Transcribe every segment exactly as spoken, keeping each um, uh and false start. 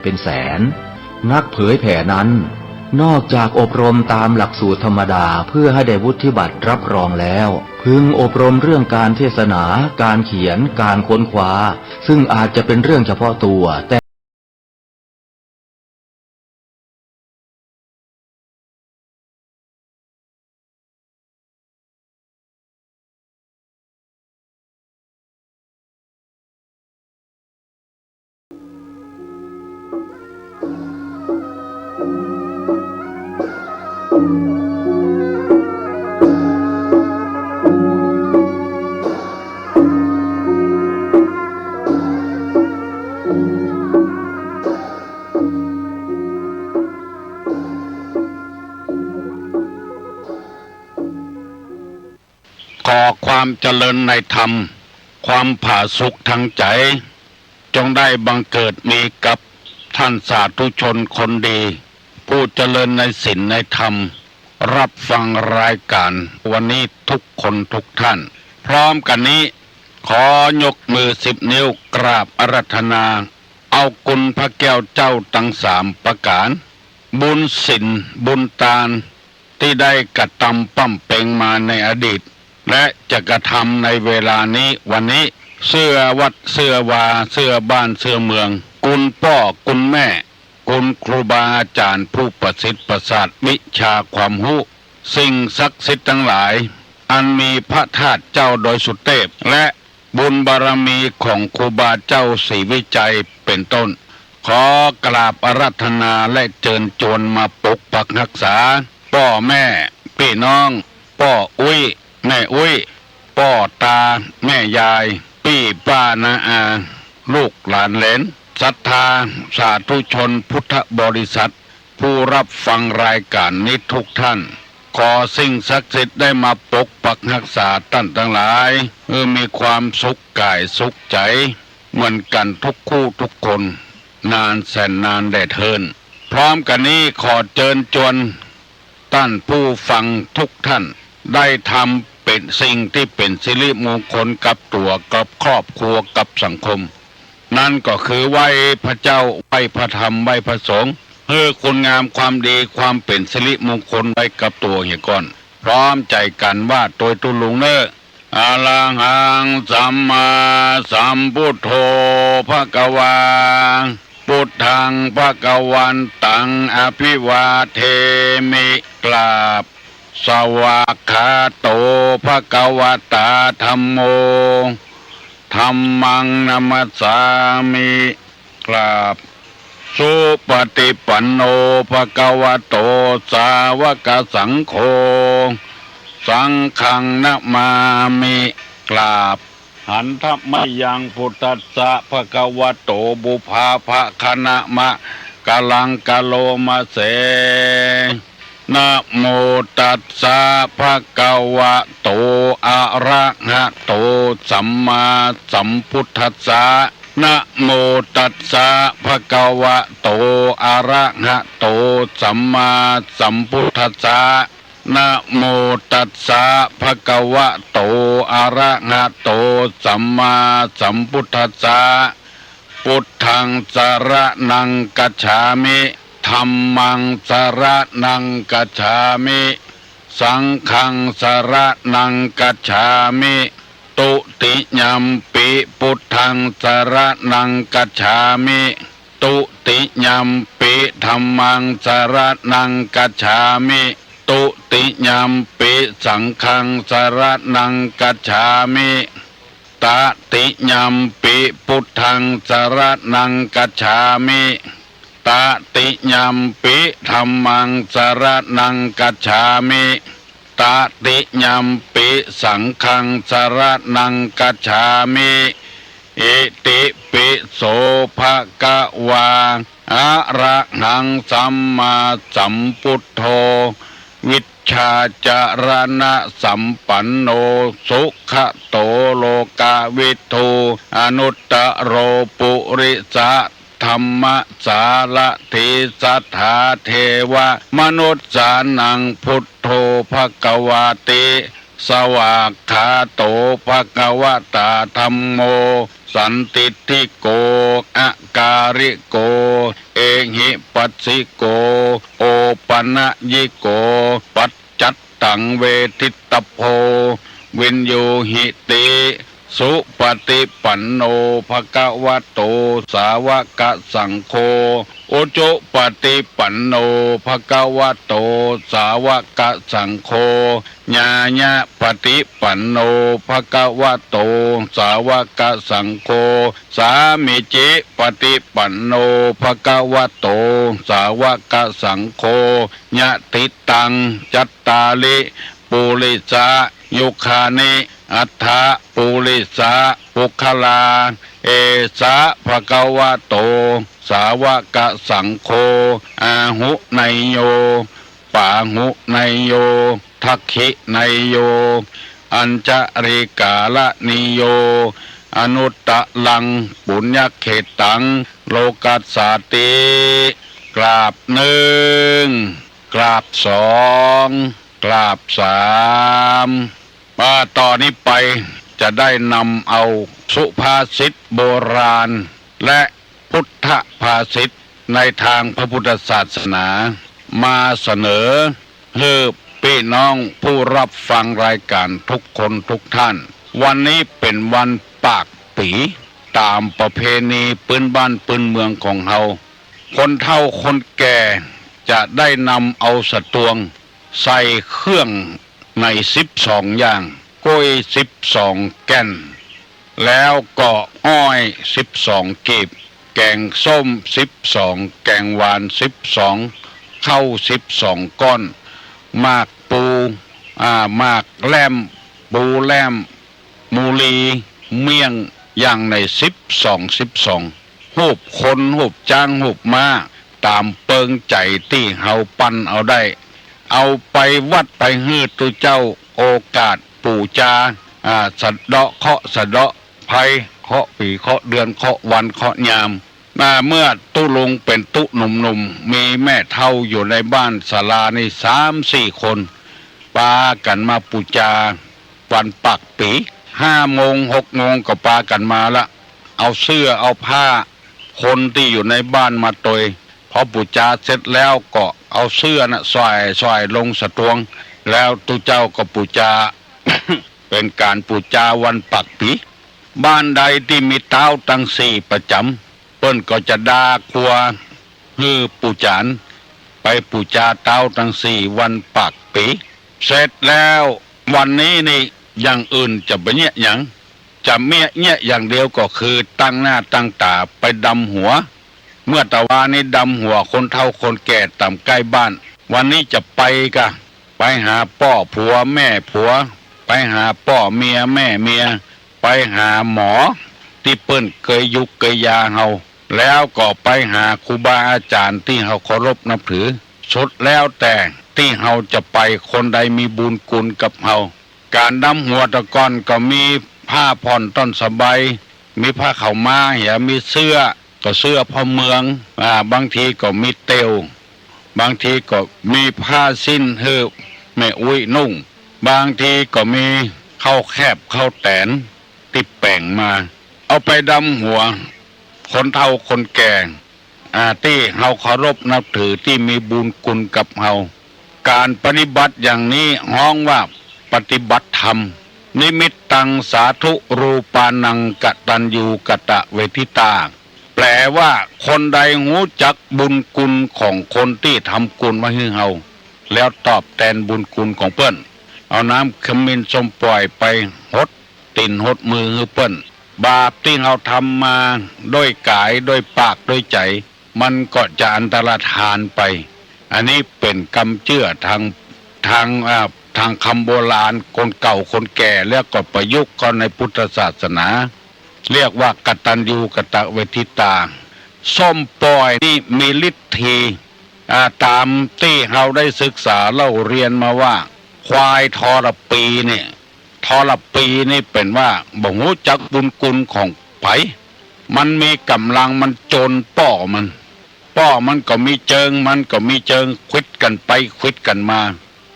เป็นแสน นักเผยแผ่นั้น นอกจากอบรมตามหลักสูตรธรรมดาเพื่อให้ได้วุฒิบัตรรับรองแล้ว พึงอบรมเรื่องการเทศนา การเขียน การค้นคว้า ซึ่งอาจจะเป็นเรื่องเฉพาะตัว แต่ ขอความเจริญในธรรม ความผาสุกทางใจ๋ จงได้บังเกิดมีกับท่านสาธุชนคนดี ผู้เจริญในศีลในธรรม รับฟังรายการวันนี้ทุกคนทุกท่าน พร้อมกั๋นนี้ ขอยกมือสิบนิ้วกราบอาราธนา เอาคุณพระแก้วเจ้าตังสามประก๋าน บุญศีล บุญตาน ตี้ได้กระตำปำเป็งมาในอดีต และจะกระตำในเวลานี้ วันนี้ เสื้อวัด เสื้อวา เสื้อบ้าน เสื้อเมือง คุณป้อ คุณแม่ คุณครูบาอาจ๋ารย์ผู้ประสิทธิ์ประสาทวิชาความฮู้ สิ่งศักดิ์สิทธิ์ตังหลาย อันมีพระธาตุเจ้าดอยสุเตพ และบุญบารมีของครูบาเจ้าศรีวิชัยเป็นต้น ขอกราบอาราธนาและเจิญจวนมาปกปักฮักษา ป้อแม่ ปี้น้อง ป้ออุ๊ย แม่อุ๊ย ป้อตา แม่ยาย ปี้ป้าน้าอา ลูกหลานเหลน ศรัทธาสาธุชนพุทธบริษัท ผู้รับฟังรายการนี้ทุกท่าน ขอสิ่งศักดิ์สิทธิ์ได้มาปกปักฮักษาต้านตังหลาย หื้อมีความสุขก๋ายสุขใจ๋ เหมือนกั๋นทุกคู่ทุกคน นานแสนนานแลเทิน พร้อมกั๋นนี้ขอเจิญจวน ต้านผู้ฟังทุกท่าน ได้ทำเป๋นสิ่งตี้เป๋นสิริมงคลกับตั๋ว กับครอบครัว กับสังคม นั้นก็คือไหว้พระเจ้า ไหว้พระธรรม ไหว้พระสงฆ์ หื้อคุณงามความดี ความเป๋นสิริมงคลไว้กับตั๋วเหียก่อน พร้อมใจ๋กั๋นว่าโตยตุ๊ลุงเน่อ อะระหัง สัมมาสัมพุทโธ ภะคะวา พุทธัง ภะคะวันตัง อะภิวาเทมิ กราบ สวากขาโต ภะคะวะตา ธัมโม ธัมมัง นะมัสสามิ กราบ สุปะฏิปันโน ภะคะวะโต สาวกสังโฆ สังฆัง นะมามิ กราบ หันทะมะยัง พุทธัสสะ ภะคะวะโต ปุพพาภะคะนะมะกะลังกะโลมะเส นะโมตัสสะ ภะคะวะโต อะระหะโต สัมมาสัมพุทธัสสะ นะโมตัสสะ ภะคะวะโต อะระหะโต สัมมาสัมพุทธัสสะ นะโมตัสสะ ภะคะวะโต อะระหะโต สัมมาสัมพุทธัสสะ พุทธัง สะระณัง กัจฉามิ ธัมมัง สะระณัง กัจฉามิ สังฆัง สะระณัง กัจฉามิ ตุติยัมปิ พุทธัง สะระณัง กัจฉามิ ตุติยัมปิ ธัมมัง สะระณัง กัจฉามิ ตุติยัมปิ สังฆัง สะระณัง กัจฉามิ ตะติยัมปิ พุทธัง สะระณัง กัจฉามิ ตะติยัมปิ ธัมมัง สะระณัง กัจฉามิ ตะติยัมปิ สังฆัง สะระณัง กัจฉามิ อิติปิโส ภะคะวา อะระหัง สัมมาสัมพุทโธ วิชชาจะระณะสัมปันโน สุขะโต โลกะวิทู อนุตตะโร ปุริสะธัมมะสารถี สัทธาเทวะมนุสสานัง พุทโธ ภะคะวาติ สวากขาโต ภะคะวะตา ธัมโม สันทิฏฐิโก อะกาลิโก เอหิปัสสิโก โอปะนะยิโก ปัจจัตตัง เวทิตตะโพ วินยูหิติ สุปะฏิปันโน ภะคะวะโต สาวะกะสังโฆ อุจุปะฏิปันโน ภะคะวะโต สาวะกะสังโฆ ญาญะปะฏิปันโน ภะคะวะโต สาวะกะสังโฆ สามีจิปะฏิปันโน ภะคะวะโต สาวะกะสังโฆ ยะถิตัง จัตตาริ ปุริสะยุคานิ อัฏฐะปุริสะปุคคลา เอสะภะคะวะโต สาวะกะสังโฆ อาหุเนยโย ปาหุเนยโย ทักขิเนยโย อัญชะลีกาละนิโย อนุตตะรัง ปุญญะเขตตัง โลกัสสาติ กราบนึ่ง กราบสอง กราบสาม ว่าต่อนี้ไปจะได้นำเอาสุภาษิตโบราณ และพุทธภาษิตในทางพระพุทธศาสนา มาเสนอหื้อปี้น้องผู้รับฟังรายก๋านทุกคนทุกท่าน วันนี้เป๋นวันปากปี๋ ต๋ามประเพณีปื๊นบ้านปื๊นเมืองของเฮา คนเฒ่าคนแก่จะได้นำเอาสะตวง ใส่เครื่องในสิบสองอย่าง กล้วยสิบสองแก่น แล้วก็อ้อยสิบสองกีบ แก๋งส้มสิบสอง แก๋งหวานสิบสอง ข้าวสิบสองก้อน หมากปู อ่า หมากแล่ม ปูแล่ม มูลี เมี่ยง อย่างในสิบสอง สิบสอง ฮูปคน ฮูปจ๊าง ฮูปม้า ต๋ามเปิงใจ๋ตี้เฮาปั้นเอาได้ เอาไปวัดไปหื้อตุ๊เจ้า โอกาสปู๋จา อ่า สะเดาะเคราะห์สะเดาะภัย เคราะห์ปี๋เคราะห์เดือนเคราะห์วันเคราะห์ยาม มาเมื่อตุ๊ลุงเป๋นตุ๊หนุ่มๆ มีแม่เฒ่าอยู่ในบ้านศาลานี่สามสี่คน ปากั๋นมาปู๋จาวันปากปี๋ ห้าโมงหกโมงก็ปากั๋นมาละ เอาเสื้อเอาผ้าคนตี้อยู่ในบ้านมาตวย พอปู๋จาเสร็จแล้วก็เอาเสื้อน่ะใส่ ใส่ลงสะตวง แล้วตุ๊เจ้าก็ปู๋จา เป๋นก๋านปู๋จาวันปากปี๋ บ้านใดตี้มีต๊าวตังสี่ประจ๋ำ เปิ้นก็จะดาครัวหื้อปู่จ๋าร ไปปู๋จาต๊าวตังสี่วันปากปี๋ เสร็จแล้ววันนี้นี่อย่างอื่นจะบ่เยียะหยัง จะเยียะอย่างเดียวก็คือตั้งหน้าตั้งต๋าไปดำหัว เมื่อตะวานี้ดำหัวคนเฒ่าคนแก่ต่ำใก้บ้าน วันนี้จะไปกะ ไปหาป้อผัวแม่ผัว ไปหาป้อเมียแม่เมีย ไปหาหมอตี้เปิ้นเกยยุกเกยยาเฮา แล้วก็ไปหาครูบาอาจ๋ารย์ตี้เฮาเคารพนับถือ สุดแล้วแต่ตี้เฮาจะไป คนใดมีบุญคุณกับเฮา ก๋านดำหัวตะก่อนก็มีผ้าผ่อนต้อนสบาย มีผ้าขาวม้าเหีย มีเสื้อ ก็เสื้อพ่อเมือง อ่า บางทีก็มีเต็ว บางทีก็มีผ้าสิ้นหื้อแม่อุ๊ยนุ่ง บางทีก็มีข้าวแคบข้าวแต๋นตี้แป๋งมา เอาไปดำหัวคนเฒ่าคนแก่ อ่า ตี้เฮาเคารพนับถือตี้มีบุญคุณกับเฮา ก๋านปฏิบัติอย่างนี้ฮ้องว่าปฏิบัติธรรม นิมิตตังสาธุรูปานังกตัญญูกตเวทิตา แปลว่าคนใดฮู้จักบุญคุณของคนตี้ทำกุณไว้หื้อเฮา แล้วตอบแตนบุญคุณของเปิ้น เอาน้ำขมิ้นส้มป่อยไปหดตี๋นหดมือหื้อเปิ้น บาปตี้เฮาทำมาด้วยก๋ายด้วยปากด้วยใจ๋ มันก็จะอันตรธานไป อันนี้เป๋นกำเจื้อตาง ตาง อ่า ตางกำโบราณ คนเก่าคนแก่ แล้วก็ประยุกต์เข้าในพุทธศาสนา เรียกว่ากตัญญูกตเวทิตา ส้มป่อยนี่มีฤทธี อ่า ต๋ามตี้เฮาได้ศึกษาเล่าเรียนมาว่า ควายทรปีเนี่ย ทรปีนี่เป๋นว่าบ่ฮู้จักบุญคุณของใผ มันมีก๋ำลังมันโจรป้อมัน ป้อมันก็มีเจิง มันก็มีเจิง ขวิดกั๋นไปขวิดกั๋นมา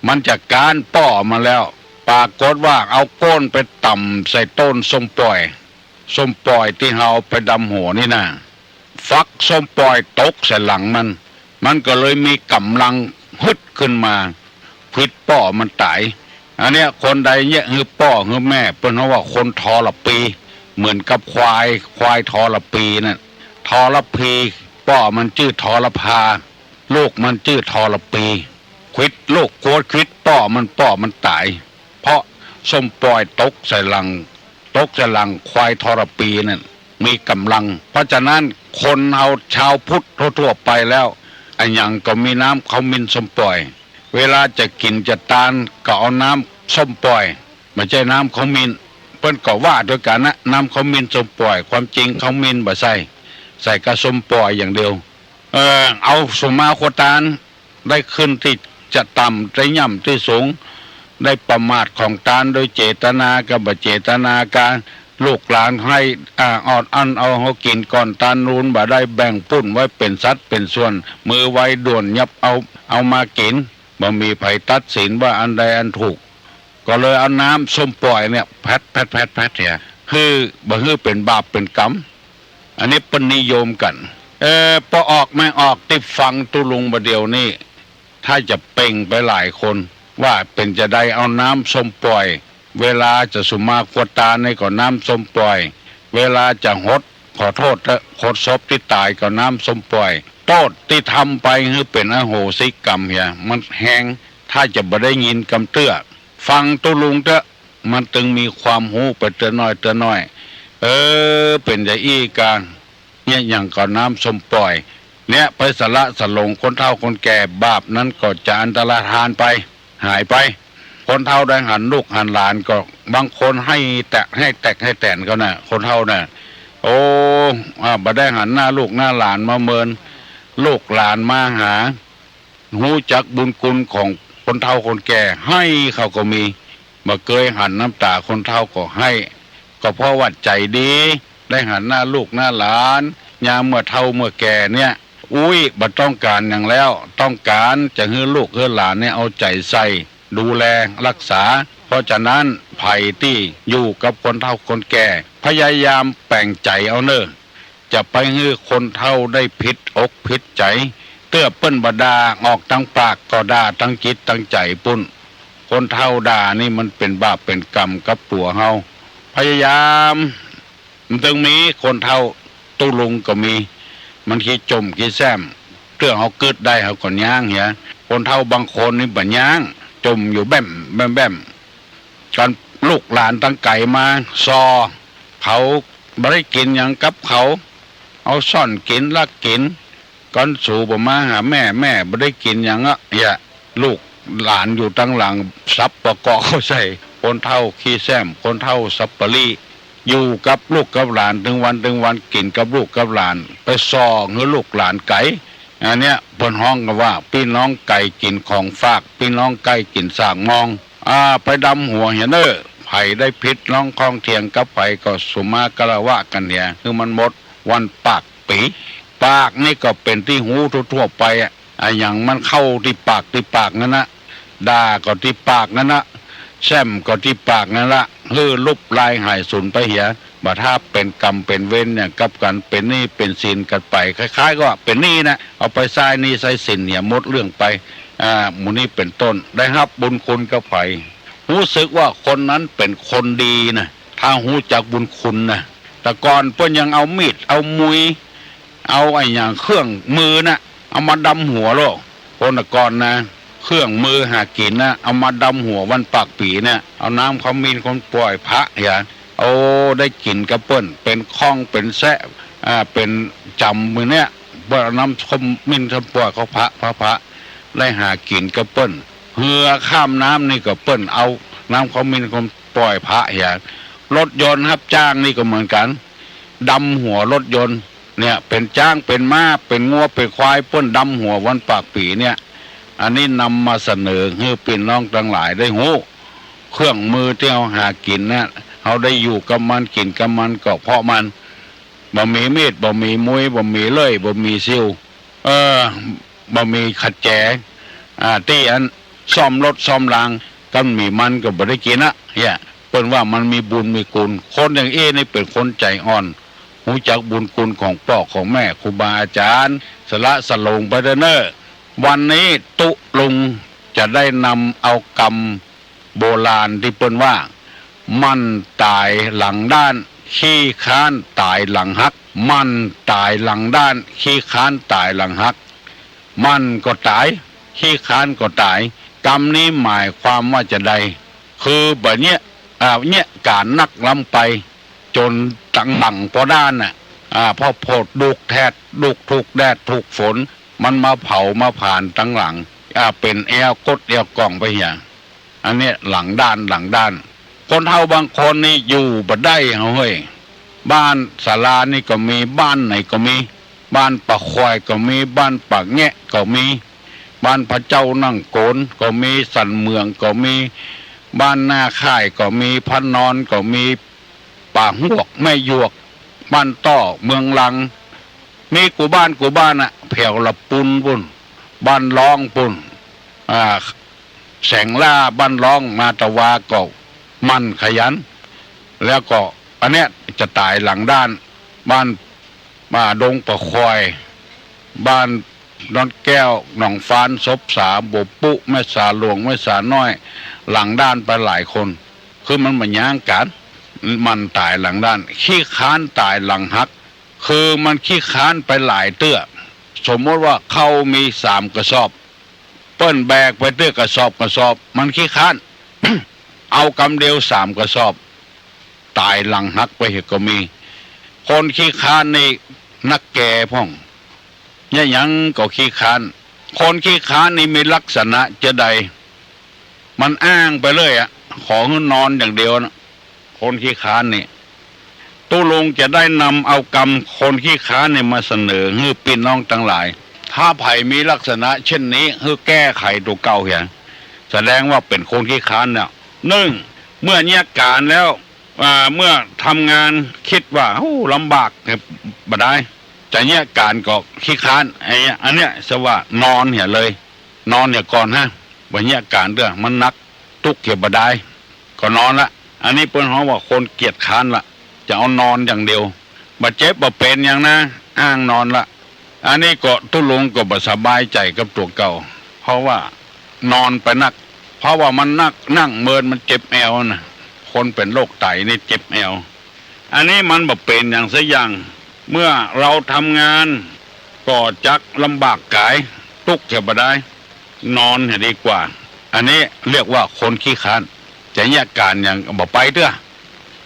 มันจะก๊านป้อมาแล้ว ปรากฏว่าเอาก้นไปต่ำใส่ต้นส้มป่อย ส้มป่อยตี้เฮาไปดำหัวนี่นะ ฝักส้มป่อยตกใส่หลังมัน มันก็เลยมีก๋ำลังฮึดขึ้นมา ขวิดป้อมันต๋าย อันเนี้ยคนใดเยียะหื้อป้อหื้อแม่ เปิ้นฮ้องว่าคนทรพี เหมือนกับควาย ควายทรพีนั่น ทรพี ป้อมันจื้อทรพา ลูกมันจื้อทรพี ขวิดลูกขวดขวิดป้อมัน ป้อมันต๋าย เพราะส้มป่อยตกใส่หลัง ตกใส่หลังควายทรพีนั่น มีก๋ำลัง เพราะฉะนั้นคนเฮาชาวพุทธทั่วๆ ไปแล้ว อะหยังก็มีน้ำขมิ้นส้มป่อย เวลาจะกิ๋นจะตานก็เอาน้ำส้มป่อย บ่ใจ้น้ำขมิ้น เปิ้นก็ว่าตวยกั๋นนะ น้ำขมิ้นส้มป่อย ความจริงขมิ้นบ่ใส่ ใส่กะส้มป่อยอย่างเดียว เออ เอาสุมาครัวตาน ได้ขึ้นตี้จะต่ำ ได้ย่ำตี้สูง ได้ประมาทของตานโดยเจตนากับบ่เจตนา กาลูกหลานให้ อ่า ออดอั้นเอาเฮากิ๋นก่อน ตานนูนบ่ได้แบ่งปุ้นไว้เป๋นสัดเป๋นส่วน มือไวด่วนยับเอา เอามากิ๋น บ่มีใผตัดสินว่าอันใดอันถูก ก็เลยเอาน้ำส้มป่อยเนี่ย แผด แผด แผด แผด เหีย หื้อ บ่หื้อเป๋นบาปเป๋นกรรม อันนี้เปิ้นนิยมกั๋น เออ ปอออกแม่ออกตี้ฟังตุ๊ลุงบ่าเดี่ยวนี้ ถ้าจะเป่งไปหลายคน ว่าเป๋นจาใดเอาน้ำส้มป่อย เวลาจะสุมาครัวตานนี่ก็น้ำส้มป่อย เวลาจะหด ขอโต้ษเต๊อะ หดศพตี้ต๋ายก็น้ำส้มป่อย โต้ษตี้ทำไปหื้อเป๋นอโหสิกรรมเหีย มันแฮง ถ้าจะบ่ได้ยินกำเตื้อ ฟังตุ๊ลุงเต๊อะ มันตึงมีความฮู้ไปเตื้อน้อยเตื้อน้อย เออ เป๋นจาอี้กา เนี่ย อย่างก็น้ำส้มป่อย เนี่ย ไปสละสลงคนเฒ่าคนแก่ บาปนั้นก็จะอันตรธานไป หายไป คนเฒ่าได้หันลูกหันหลานก็ บางคนไห้แตก ไห้แตกไห้แตนเขาน่ะ คนเฒ่าน่ะ โอ้ อ่า บ่ได้หันหน้าลูกหน้าหลานมาเมิน ลูกหลานมาหา ฮู้จักบุญคุณของคนเฒ่าคนแก่ ไห้เขาก็มี บ่เกยหันน้ำต๋าคนเฒ่าก็ไห้ ก็เพราะว่าใจ๋ดี ได้หันหน้าลูกหน้าหลาน ยามเมื่อเฒ่าเมื่อแก่เนี่ย อุ๊ย บ่ต้องก๋านหยังแล้ว ต้องก๋านจะหื้อลูกหื้อหลานเนี่ยเอาใจ๋ใส่ ดูแลรักษา เพราะฉะนั้นใผตี้อยู่กับคนเฒ่าคนแก่ พยายามแป๋งใจ๋เอาเน่อ จะไปหื้อคนเฒ่าได้ผิดอกผิดใจ๋ เตื้อเปิ้นบ่ด่าออกตางปาก ก็ด่าตางจิตตางใจ๋ปุ้น คนเฒ่าด่านี่มันเป๋นบาปเป๋นกรรมกับตั๋วเฮา พยายาม มันตึงมีคนเฒ่า ตุ๊ลุงก็มี มันขี้จ่มขี้แส้ม เตื้อเฮากึ๊ดได้เฮาก็ย้างเหีย คนเฒ่าบางคนนี่บ่ย้าง จ่มอยู่แบ้มแบ้มแบ้ม กันลูกหลานตางไก๋มาส่อ เขาบ่ได้กิ๋นหยังกับเขา เอาซ่อนกิ๋นลักกิ๋น ก่อนสูบ่มาหาแม่ แม่บ่ได้กิ๋นหยังอะ เหีย ลูกหลานอยู่ตางหลังสับปะเกาะเข้าใส่ คนเฒ่าขี้แส้ม คนเฒ่าสัปปะลี้ อยู่กับลูกกับหลานตึงวันตึงวัน กิ๋นกับลูกกับหลาน ไปส่อหื้อลูกหลานไก๋ อันเนี้ยเปิ้นฮ้องกั๋นว่า ปี้น้องไก๋กิ๋นของฝาก ปี้น้องไก่กิ๋นสากมอง อ่า ไปดำหัวเหียเน่อ ใผได้ผิดร้องข้องเถียงกับใผก็สุมาคารวะกั๋นเหีย หื้อมันหมด วันปากปี๋ ปากนี่ก็เป๋นตี้ฮู้ทั่วๆ ไปอะ อะหยังมันเข้าตี้ปากตี้ปากนั้นนะ ด่าก็ตี้ปากนั้นนะ แช่มก็ตี้ปากนั้นละ หื้อลุบลายหายสูญไปเหีย บ่ถ้าเป๋นกรรมเป๋นเวรอย่างกับกั๋น เป๋นหนี้เป๋นสินกั๋นไป คล้ายๆ ก็เป๋นหนี้นะ เอาไปใจ๊หนี้ใจ๊สินเหีย หมดเรื่องไป อ่า หมู่นี้เป๋นต้น ได้ฮับบุญคุณกับใผ ฮู้สึกว่าคนนั้นเป๋นคนดีนะ ถ้าฮู้จักบุญคุณนะ แต่ก่อนเปิ้นยังเอามีด เอามุย เอาอะหยังเครื่องมือน่ะ เอามาดำหัวโลก คนแต่ก่อนนะ เครื่องมือหากิ๋นนะ เอามาดำหัววันปากปี๋เนี่ย เอาน้ำขมิ้นคนป่อยพระเหีย โอ้ ได้กิ๋นกับเปิ้น เป๋นข้องเป๋นแซะ อ่า เป๋นจ๋ำมื้อเนี่ย เปิ้นเอาน้ำขมิ้นคนป่อยเขาพระ พระ พระ ได้หากิ๋นกับเปิ้น เฮือข้ามน้ำนี่ก็เปิ้นเอาน้ำขมิ้นคนป่อยพระเหีย รถยนต์ฮับจ้างนี่ก็เหมือนกั๋น ดำหัวรถยนต์ เนี่ย เป๋นจ๊าง เป๋นม้า เป๋นงัว เป๋นควาย เปิ้นดำหัววันปากปี๋เนี่ย อันนี้นำมาเสนอหื้อปี้น้องตังหลายได้ฮู้ เครื่องมือตี้เฮาหากิ๋นน่ะ เฮาได้อยู่กับมัน กิ๋นกับมันก็เพราะมัน บ่มีมีด บ่มีมุย บ่มีเลื่อย บ่มีซิว เออ บ่มีขัดแจ อ่า ตี้อันซ่อมรถซ่อมรา ตันหมีมันก็บ่ได้กิ๋นอะ เนี่ย เปิ้นว่ามันมีบุญมีคุณ คนอย่างอี้นี่เป๋นคนใจ๋อ่อน ฮู้จักบุญคุณของป้อของแม่ ครูบาอาจ๋ารย์ สละสลงไปเต๊อะเน่อ วันนี้ตุ๊ลุงจะได้นำเอากำโบราณตี้เปิ้นว่า หมั้นต๋ายหลังด้าน ขี้ค้านต๋ายหลังฮัก หมั้นต๋ายหลังด้าน ขี้ค้านต๋ายหลังฮัก หมั้นก็ต๋าย ขี้ค้านก็ต๋าย กำนี้หมายความว่าจาใด คือบ่าเยียะ อ่า เยียะก๋านนักล้ำไป จ๋นตังหลังปอด้านน่ะ อ่า ปอโผดถูกแดด ถูก ถูกแดด ถูกฝน มันมาเผามาผลาญตังหลัง อ่า เป๋นแอวก๊ดแอวก่องไปเหีย อันเนี้ยหลังด้าน หลังด้าน คนเฒ่าบางคนนี่อยู่บ่ได้เฮ้ย บ้านสารานี่ก็มี บ้านไหนก็มี บ้านป่าควายก็มี บ้านป่าแงะก็มี บ้านพระเจ้านั่งโกนก็มี สันเหมืองก็มี บ้านหน้าค่ายก็มี พระนอนก็มี ป่าฮวก แม่หยวก บ้านต้อ เมืองลัง มีกู้บ้านกู้บ้านอะ แผวละปูนปู้น บ้านร้องปู้น อ่า แสงล่า บ้านร้อง มาตะวาก็หมั่นขยัน แล้วก็อันเนี้ยจะต๋ายหลังด้าน บ้าน อ่า ดงป่าควาย บ้านดอนแก้ว หนองฟาน ศพสา บัวปุ๊ แม่สาหลวง แม่สาน้อย หลังด้านไปหลายคน คือมันบ่ย้างกั๋น หมั้นต๋ายหลังด้าน ขี้ค้านต๋ายหลังฮัก คือมันขี้ค้านไปหลายเตื้อ สมมติว่าข้าวมีสามกระสอบ เปิ้นแบกไปเตื้อกระสอบกระสอบ มันขี้ค้าน เอากำเดียวสามกระสอบ ต๋ายหลังฮักไปเหียก็มี คนขี้ค้านนี่นักแก่พ่อง เยียะหยังก็ขี้ค้าน คนขี้ค้านนี่มีลักษณะจาใด มันอ้างไปเรื่อยอะ ขอหื้อนอนอย่างเดียวนะ คนขี้ค้านนี่ ตุ๊ลุงจะได้นำเอากำคนขี้ค้านนี่มาเสนอหื้อปี้น้องตังหลาย ถ้าใผมีลักษณะเช่นนี้ หื้อแก้ไขตั๋วเก่าเหีย แสดงว่าเป๋นคนขี้ค้านเนี่ย นึ่ง เมื่อเยียะก๋านแล้ว อ่า เมื่อทำงานกึ๊ดว่า โอ้ ลำบาก บ่ได้ จะเยียะก๋านก็ขี้ค้าน ไอ้เนี้ย อันเนี้ย สะว่านอนเหียเลย นอนเหียก่อนฮะ บ่เยียะก๋านเตื้อ มันหนัก ตุ๊กเหียบ่ได้ ก็นอนละ อันนี้เปิ้นฮ้องว่าคนเกียจคร้านละ จะเอานอนอย่างเดียว บ่เจ็บบ่เป๋นหยังนะ อ้างนอนละ อันนี้ก็ตุ๊ลุงก็บ่สบายใจ๋กับตั๋วเก่า เพราะว่านอนไปนัก เพราะว่ามันนัก นั่งเมินมันเจ็บแอวนะ คนเป๋นโรคไตนี่เจ็บแอว อันนี้มันบ่เป๋นหยังสักอย่าง เมื่อเฮาทำงานก็จักลำบากกาย ตุ๊กเหียบ่ได้ นอนเหียดีกว่า อันนี้เรียกว่าคนขี้คร้าน จะเยียะก๋านหยังบ่ไปเตื้อ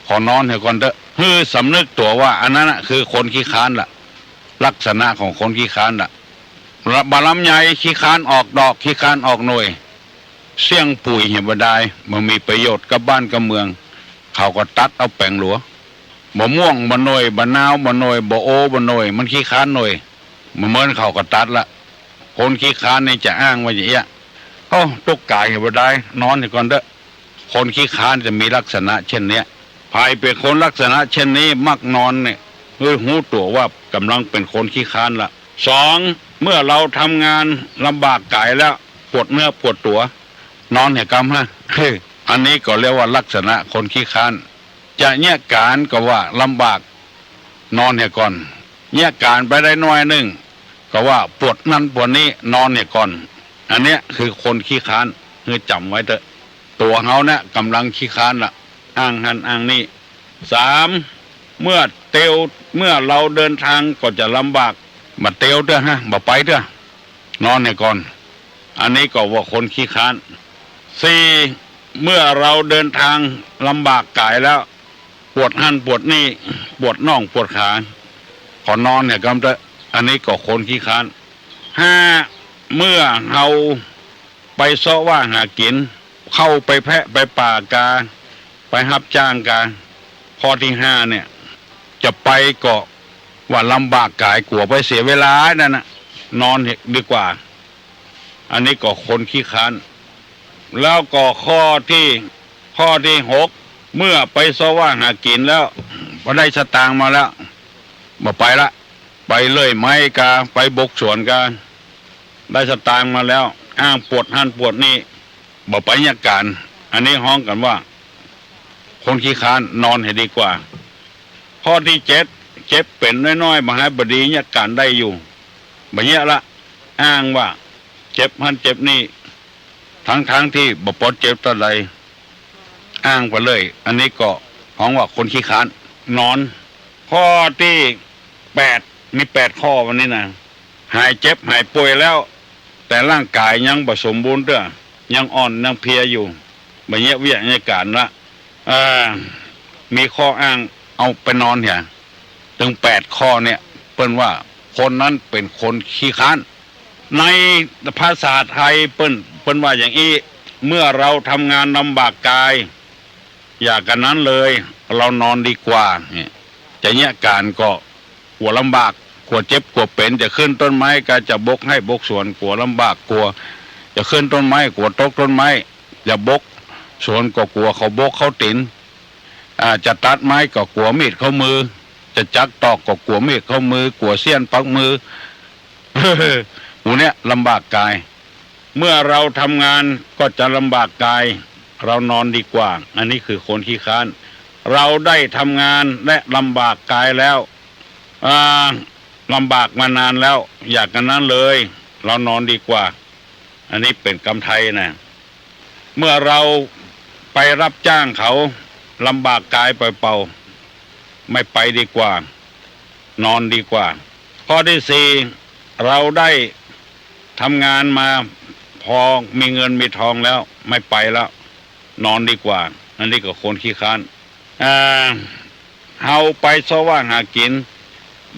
ขอนอนเหียก่อนเต๊อะ หื้อสำนึกตั๋วว่าอันนั้นน่ะคือคนขี้คร้านละ ลักษณะของคนขี้คร้านละ บ่าลำไยขี้คร้านออกดอก ขี้คร้านออกหน่วย เสี้ยงปุ๋ยเหียบ่ได้ บ่มีประโยชน์กับบ้านกับเมือง เขาก็ตัดเอาแป๋งหลัว บ่ม่วงบ่หน่วย บ่นาวบ่หน่วย บ่โอบ่หน่วย มันขี้คร้านหน่วย บ่เมินเขาก็ตัดละ คนขี้คร้านนี่จะอ้างว่าอย่างเอี้ย โอ้ ตุ๊กกายเหียบ่ได้ นอนเหียก่อนเต๊อะ คนขี้คร้านจะมีลักษณะเช่นเนี้ย ใผเป๋นคนลักษณะเช่นนี้มักนอนเนี่ย หื้อฮู้ตั๋วว่ากำลังเป๋นคนขี้คร้านละ สอง เมื่อเฮาทำงานลำบากกายแล้ว ปวดเนื้อปวดตั๋ว นอนเหียกำฮะ อันนี้ก็เรียกว่าลักษณะคนขี้คร้าน จะเยียะก๋านก็ว่าลำบาก นอนเหียก่อน เยียะก๋านไปได้หน้อยนึ่ง ก็ว่าปวดนั้นปวดนี้ นอนเหียก่อน อันเนี้ยคือคนขี้คร้าน หื้อจ๋ำไว้เต๊อะ ตั๋วเฮาเนี่ยกำลังขี้คร้านละ อ้างหั้นอ้างนี่ สาม เมื่อเตียว เมื่อเฮาเดินทางก็จะลำบาก บ่เตียวเตื้อฮะ บ่ไปเตื้อ นอนเหียก่อน อันนี้ก็ว่าคนขี้คร้าน สี่ เมื่อเฮาเดินทางลำบากกายแล้ว ปวดหั้นปวดนี่ ปวดน่องปวดขา ขอนอนเหียกำเต๊อะ อันนี้ก็คนขี้คร้าน ห้า เมื่อเฮาไปเซาะว่าหากิ๋น เข้าไปแพะไปป่ากา ไปฮับจ้างกา ข้อตี้ห้าเนี่ย จะไปก็ว่าลำบากกาย กั๋วไปเสียเวลานั่นน่ะ นอนเหียดีกว่า อันนี้ก็คนขี้คร้าน แล้วก็ข้อตี้ ข้อตี้หก เมื่อไปเซาะว่าหากิ๋นแล้ว พอได้สตางค์มาแล้ว บ่ไปละ ไปเลื่อยไม้กา ไปบกสวนกา ได้สตางค์มาแล้ว อ้างปวดหั้นปวดนี่ บ่ไปเยียะก๋าน อันนี้ฮ้องกั๋นว่า คนขี้คร้านนอนเหียดีกว่า ข้อตี้เจ็ด เจ็บเป๋นน้อยๆ บ่หายบ่ดี เยียะก๋านได้อยู่ บ่เยียะละ อ้างว่าเจ็บหั้นเจ็บนี่ ตึงๆ ตี้บ่ปอดเจ็บเต้าใด อ้างไปเลย อันนี้ก็ฮ้องว่าคนขี้คร้านนอน ข้อตี้แปด มีแปดข้อวันนี้นะ หายเจ็บหายป่วยแล้ว แต่ร่างก๋ายยังบ่สมบูรณ์เตื้อ ยังอ่อนยังเพลียอยู่ บ่เยียะเวียกเยียะก๋านละ เอ่อ มีข้ออ้างเอาไปนอนเหีย ตึงแปดข้อเนี่ย เปิ้นว่าคนนั้นเป๋นคนขี้คร้าน ในภาษาไทยเปิ้น เปิ้นว่าอย่างอี้ เมื่อเราทำงานลำบากกาย อย่ากั๋นนั้นเลย เรานอนดีกว่า เนี่ย จะเยียะก๋านก็กั๋วลำบาก กั๋วเจ็บกั๋วเป๋น จะขึ้นต้นไม้ก็จะบกไฮ่บกสวนกั๋วลำบาก กั๋วจะขึ้นต้นไม้กั๋วตกต้นไม้ จะบกสวนก็กั๋วเขาบกเข้าตี๋น อ่า จะตัดไม้ก็กั๋วมีดเข้ามือ จะจักตอกก็กั๋วมีดเข้ามือ กั๋วเสี้ยนปักมือ หมู่เนี่ยลำบากกาย เมื่อเราทำงานก็จะลำบากกาย เรานอนดีกว่า อันนี้คือคนขี้คร้าน เราได้ทำงานและลำบากกายแล้ว อ่า ลำบากมานานแล้ว อย่ากั๋นนั้นเลย เรานอนดีกว่า อันนี้เป๋นกำไทยนะ เมื่อเราไปรับจ้างเขา ลำบากกายเปล่าๆ ไม่ไปดีกว่า นอนดีกว่า ข้อตี้สี่ เราได้ทำงานมาพอมีเงินมีทองแล้ว ไม่ไปแล้ว นอนดีกว่า อันนี้ก็คนขี้คร้าน อ่า เฮาไปเซาะวาดหากิ๋น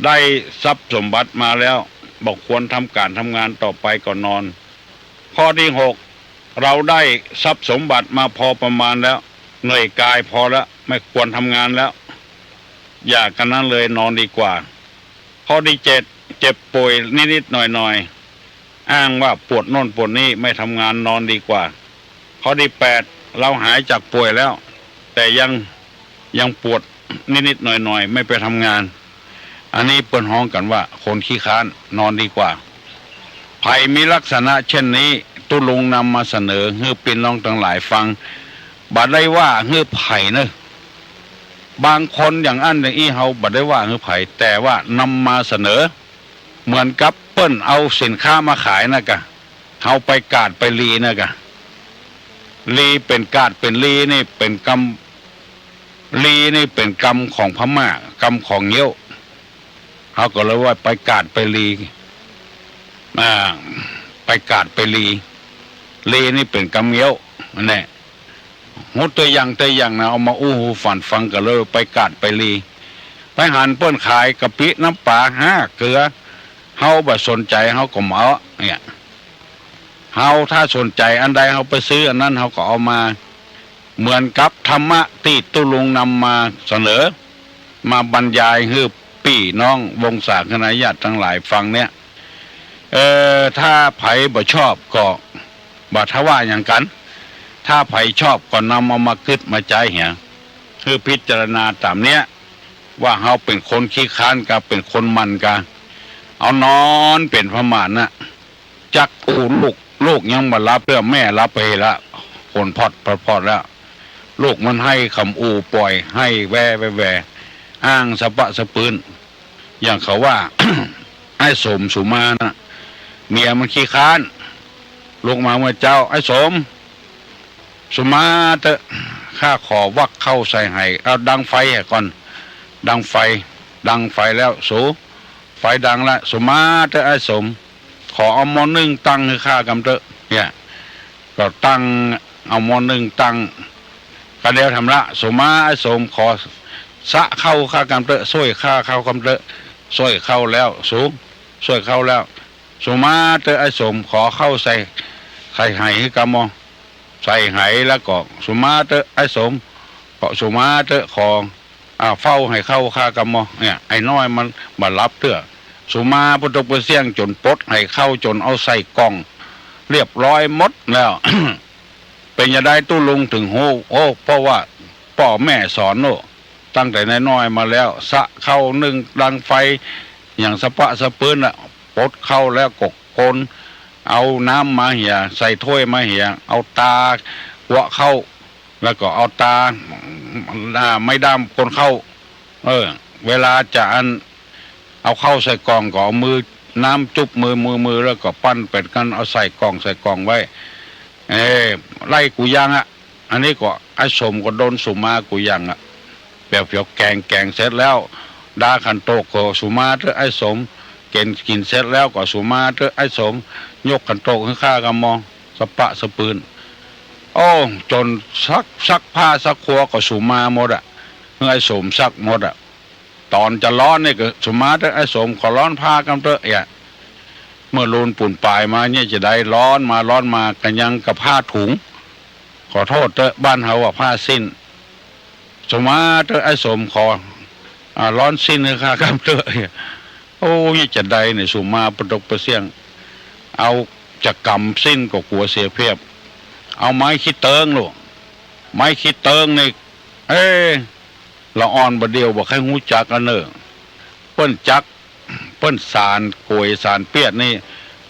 ได้ทรัพย์สมบัติมาแล้ว บ่ควรทำก๋านทำงานต่อไปก็นอน ข้อตี้หก เราได้ทรัพย์สมบัติมาพอประมาณแล้ว เหนื่อยกายพอแล้ว ไม่ควรทำงานแล้ว อย่ากั๋นนั้นเลย นอนดีกว่า ข้อตี้เจ็ด เจ็บป่วยนิดๆ หน่อยๆ อ้างว่าปวดโน่นปวดนี่ ไม่ทำงาน นอนดีกว่า ข้อตี้แปด เราหายจากป่วยแล้ว แต่ยัง ยังปวดนิดๆ หน่อยๆ ไม่ไปทำงาน อันนี้เปิ้นฮ้องกั๋นว่าคนขี้คร้าน นอนดีกว่า ใผมีลักษณะเช่นนี้ ตุ๊ลุงนำมาเสนอหื้อปี้น้องตังหลายฟัง บ่ได้ว่าหื้อใผเน่อ บางคนอย่างอั้นอย่างอี้ เฮาบ่ได้ว่าหื้อใผ แต่ว่านำมาเสนอ เหมือนกับเปิ้นเอาสินค้ามาขายนะกะ เฮาไปกาดไปลีนะกะ ลีเป๋นกาดเป๋นลีนี่เป๋นกำ ลีนี่เป๋นกำของพม่า กำของเงี้ยว เฮาก็เลยว่าไปกาดไปลี อ่า ไปกาดไปลี ลีนี่เป๋นกำเงี้ยว อันนี้ ยกตั๋วอย่างตั๋วอย่างนะ เอามาอู้หื้อฟังฟังกั๋นเลย ไปกาดไปลี ไปหันเปิ้นขายกะปิน้ำป๋า ฮา เกลือ เฮาบ่สนใจ๋ เฮาก็บ่เอา เนี่ย เฮาถ้าสนใจ๋อันใด เฮาไปซื้ออันนั้น เฮาก็เอามา เหมือนกับธรรมะตี้ตุ๊ลุงนำมาเสนอ มาบรรยายหื้อปี้น้องวงศาคณาญาติตังหลายฟังเนี่ย เอ่อ ถ้าใผบ่ชอบก็บ่ทว่าหยังกั๋น ถ้าใผชอบก็นำเอามากึ๊ดมาใจ๊เหีย หื้อพิจารณาต๋ามเนี้ย ว่าเฮาเป๋นคนขี้คร้านกา เป๋นคนหมั่นกา เอานอนเป๋นประมาณน่ะ จักอู้ลูก ลูกยังบ่หลับเตื้อ แม่หลับไปละ คนพอดพอดพอดแล้ว ลูกมันไห้กำอู้ป่อย ไห้แว่แว่แว่ อ้างสะปะสะปื้น อย่างเขาว่า ไอ้สมสุมานะ เมียมันขี้คร้าน ลุกมาเมื่อเจ๊า ไอ้สม สุมาเต๊อะ ข้าขอวักข้าวใส่ไห เอาดังไฟก่อน ดังไฟ ดังไฟแล้ว สุ ไฟดังละ สุมาเต๊อะ ไอ้สม ขอเอาหม้อนึ่งตั้งหื้อข้ากำเต๊อะ เนี่ย ก็ตั้ง เอาหม้อนึ่งตั้ง กะเดียวทำละ สุมา ไอ้สม ขอซะข้าวข้ากำเต๊อะ ซ่วยข้าข้าวกำเต๊อะ ซ่วยข้าวแล้ว สุ ซ่วยข้าวแล้ว สุมาเต๊อะ ไอ้สม ขอข้าวใส่ ใส่ไหหื้อกำมอ ใส่ไหแล้วก็ สุมาเต๊อะ ไอ้สม ก็สุมาเต๊อะ ขอ อ่า เฝ้าไหข้าวข้ากำมอ เนี่ย ไอ้น้อยมันบ่หลับเตื้อ สุมาปะตกปะเสี้ยงจ๋นปลดไหข้าวจ๋นเอาใส่ก่อง เรียบร้อยหมดแล้ว เป๋นจะใดตุ๊ลุงเถิงฮู้ โอ้ เพราะว่าป้อแม่สอนโน่ ตั้งแต่น้อยๆ มาแล้ว ซะข้าวนึ่งดังไฟ อย่างสะปะสะปื้นน่ะ ปลดข้าวแล้วก็คน เอาน้ำมาเหีย ใส่ถ้วยมาเหีย เอาตากั๊วะข้าว แล้วก็เอาตา อ่า ไม้ด้ามคนเข้า เออ เวลาจะอัน เอาเข้าใส่กล่องก็เอามือน้ำจุบมือ มือ มือ แล้วก็ปั้นเป๋นกัน เอาใส่กล่อง ใส่กล่องไว้ เออ ไล่กู้อย่างอะ อันนี้ก็ไอ้สมก็โดนสุมากู้อย่างอะ แบบเดี๋ยวแก๋ง แก๋งเสร็จแล้ว ดาขันโตกก็สุมาเต๊อะไอ้สม เก๋งกิ๋นเสร็จแล้วก็สุมาเต๊อะไอ้สม ยกขันโตกหื้อข้าก็มอง สะปะสะปืน โอ้ จ๋นซัก ซักผ้าซักครัวก็สุมาหมดอะ หื้อไอ้สมซักหมดอะ ต๋อนจะร้อนนี่ก็สุมาเต๊อะไอ้สม ขอร้อนผ้ากำเต๊อะเอีย เมื่อลูนปูนป๋ายมาเนี่ยจะได้ร้อนมาร้อนมา ก็ยังกับผ้าถุง ขอโต้ษเต๊อะ บ้านเฮาว่าผ้าสิ้น สุมาเต๊อะไอ้สม ขอ อ่า ร้อนสิ้นหื้อข้ากำเต๊อะเอีย โอ้ เนี่ยจะได้เนี่ย สุมาปะตกปะเสี้ยง เอาจะก๋ำสิ้นก็กั๋วเสียเปรียบ เอาไม้ขี้เติ๊งลูก ไม้ขี้เติ๊งนี่ เอ๊ะ ละอ่อนบ่าเดี่ยวบ่ใค่ฮู้จักอันเน่อ เปิ้นจัก เปิ้นสานก๋วยสานเปียดนี่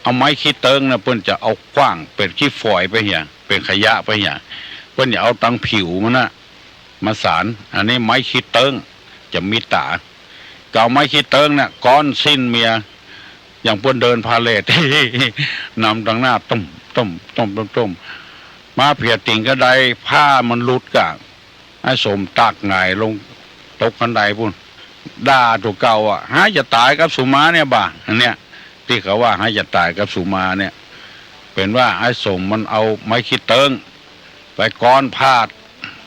เอาไม้ขี้เติ๊งนะ เปิ้นจะเอาขว้างเป๋นขี้ฝอยไปเหีย เป๋นขยะไปเหีย เปิ้นจะเอาตังผิวมันนะมาสาน อันนี้ไม้ขี้เติ๊ง จะมีต๋า ก็เอาไม้ขี้เติ๊งเนี่ยก้อนสิ้นเมีย อย่างเปิ้นเดินพาเหรด นำตังหน้า ตุ้ม ตุ้ม ตุ้ม ตุ้ม ตุ้ม มาเผียติ่งกระได ผ้ามันหลุดก่ะ ไอ้สมตากหงายลงตกคันไดปุ้น ด่าตั๋วเก่าอะ หาจะต๋ายกับสุมาเนี่ยบ่า อันเนี้ย ตี้เขาว่าหาจะต๋ายกับสุมาเนี่ย เป๋นว่าไอ้สมมันเอาไม้ขี้เติ๊งไปก้อนผ้า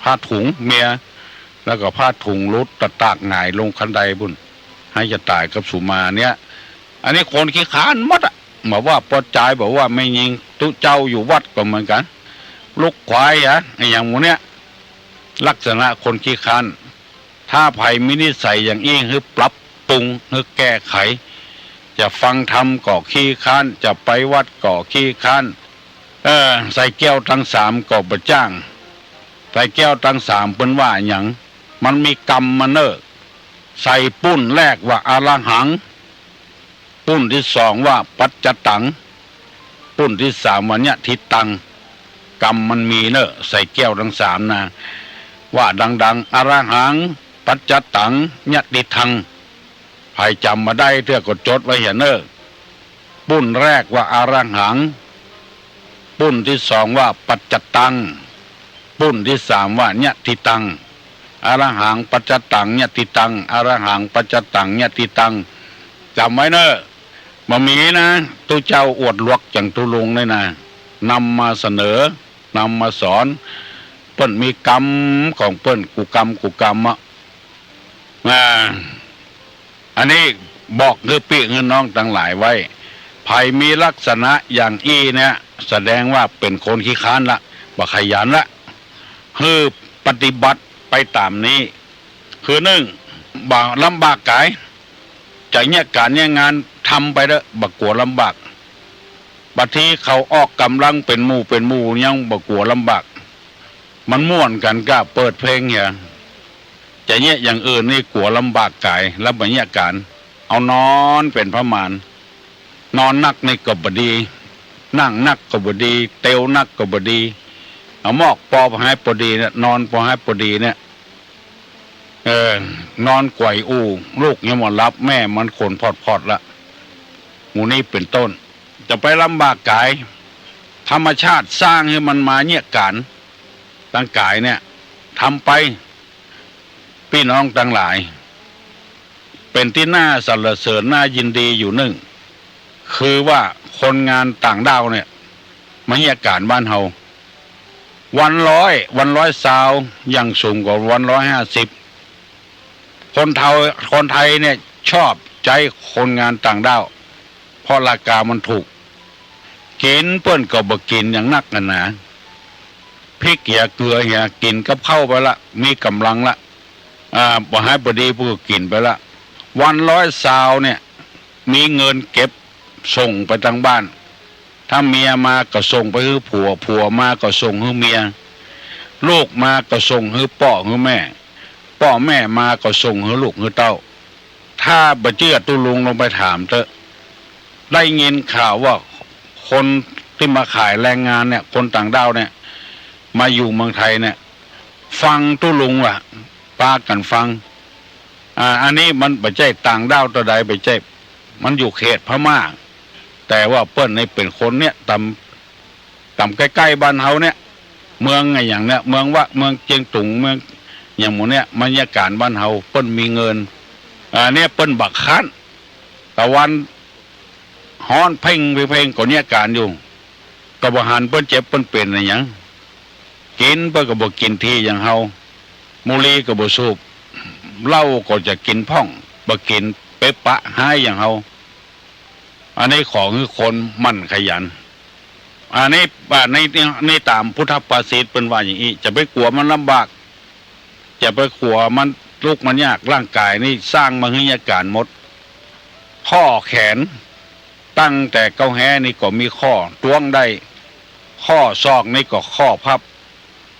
ผ้าถุงเมีย แล้วก็ผ้าถุงหลุดตะตากหงายลงคันไดปุ้น หาจะต๋ายกับสุมาเนี่ย อันนี้คนขี้ค้านหมดอะ บ่ว่าป้อจาย บ่ว่าแม่ญิง ตุ๊เจ้าอยู่วัดก็เหมือนกั๋น ลูกขวายอะ ไอ้อย่างหมู่เนี้ย ลักษณะคนขี้ค้าน ถ้าใผมีนิสัยอย่างอี้ หื้อปรับปรุง หื้อแก้ไข จะฟังธรรมก็ขี้ค้าน จะไปวัดก็ขี้ค้าน เออ ใส่แก้วตังสามก็บ่จ้าง ใส่แก้วตังสามเปิ้นว่าหยัง มันมีกรรมมันเน่อ ใส่ปุ้นแรกว่าอะระหัง ปุ้นตี้สองว่าปัจจตัง ปุ้นตี้สามว่าญะทิตัง กรรมมันมีเน่อ ใส่แก้วตังสามนะ ว่าดังๆ อะระหัง ปัจจตัง ญะทิตัง ใผจ๋ำบ่าได้เตื้อก็จดไว้เหียเน่อ ปุ้นแรกว่าอะระหัง ปุ้นตี้สองว่าปัจจตัง ปุ้นตี้สามว่าญะทิตัง อะระหัง ปัจจตัง ญะทิตัง อะระหัง ปัจจตัง ญะทิตัง จ๋ำไว้เน่อ บ่มีนะ ตุ๊เจ้าอวดหลวกอย่างตุ๊ลุงนี่นะ นำมาเสนอ นำมาสอน เปิ้นมีกรรมของเปิ้น กู้กรรม กู้กรรมอะ อ่า อันนี้บอกหื้อปี้หื้อน้องตังหลายไว้ ใผมีลักษณะอย่างอี้เนี่ย แสดงว่าเป๋นคนขี้ค้านละ บ่ขยันละ หื้อปฏิบัติไปต๋ามนี้ คือนึ่ง บ่ลำบากก๋าย จะเยียะก๋านเยียะงานทำไปเต๊อะ บ่กั๋วลำบาก บางทีเขาออกก๋ำลังเป๋นหมู่เป๋นหมู่ยังบ่กั๋วลำบาก มันม่วนกั๋นก้าเปิดเพลงเหีย จะเยียะอย่างอื่นนี่กั๋วลำบากก๋าย แล้วบ่เยียะก๋าน เอานอนเป๋นประมาณ นอนนักนี่ก็บ่ดี นั่งนักก็บ่ดี เตียวนักก็บ่ดี เอามอกปอปอหายปอดีเนี่ย นอนปอหายปอดีเนี่ย เออ นอนไกว่อู่ ลูกยังบ่หลับ แม่มันขนพอดๆ ละ หมู่นี้เป๋นต้น จะไปลำบากก๋าย ธรรมชาติสร้างหื้อมันมาเยียะก๋าน ตังก๋ายเนี่ย ทำไป ปี้น้องตังหลาย เป๋นตี้น่าสรรเสริญน่ายินดีอยู่นึ่ง คือว่าคนงานต่างด้าวเนี่ย มาเยียะก๋านบ้านเฮา วันร้อย วันร้อยซาว อย่างสูงก็วันร้อยห้าสิบ คนเฒ่า คนไทยเนี่ยชอบใจ๊คนงานต่างด้าว เพราะราคามันถูก กิ๋นเปิ้นก็บ่กิ๋นอย่างนักหั้นนา พริกเหียเกือเหีย กิ๋นกับข้าวไปละ มีก๋ำลังละ อ่า ปอหายปอดีเปิ้นก็กิ๋นไปละ วันร้อยซาวเนี่ย มีเงินเก็บส่งไปตังบ้าน ถ้าเมียมาก็ส่งไปหื้อผัว ผัวมาก็ส่งหื้อเมีย ลูกมาก็ส่งหื้อป้อหื้อแม่ ป้อแม่มาก็ส่งหื้อลูกหื้อเต้า ถ้าบ่เจื้อตุ๊ลุงลองไปถามเต๊อะ ได้ยินข่าวว่าคนตี้มาขายแรงงานเนี่ย คนต่างด้าวเนี่ย มาอยู่เมืองไทยเนี่ย ฟังตุ๊ลุงว่า ปากั๋นฟัง อ่า อันนี้มันบ่ใจ้ต่างด้าวเต้าใด บ่ใจ้ มันอยู่เขตพม่า แต่ว่าเปิ้นนี่เป๋นคนเนี่ย ต๋าม ต๋ามใก้ๆ บ้านเฮาเนี่ย เมืองอะหยังเนี่ย เมืองวะ เมืองเจียงตุง เมืองอะหยังหมู่เนี่ย บรรยากาศบ้านเฮา เปิ้นมีเงิน อ่า เนี่ยเปิ้นบ่าค้าน ตะวันฮ้อนเพ็งเพ็งๆ ก็เนี่ยก๋านอยู่ ก็บ่หันเปิ้นเจ็บเปิ้นเป๋นอะหยัง กิ๋นเปิ้นก็บ่กิ๋นถี่อย่างเฮา บุหรี่ก็บ่สูบ เหล้าก็จะกิ๋นพ่อง บ่กิ๋นเป๊ะปะฮ้ายอย่างเฮา อันนี้ขอหื้อคนหมั่นขยัน อันนี้ อ่า ใน ใน ในต๋ามพุทธภาษิตเปิ้นว่าอย่างอี้ จะไปกั๋วมันลำบาก จะไปกั๋วมันตุ๊กข์มันยาก ร่างก๋ายนี่สร้างมาหื้อเยียะก๋านหมด ข้อแขน ตั้งแต่เก๊าแฮ้นี่ก็มีข้อตวงได้ ข้อศอกนี่ก็ข้อพับ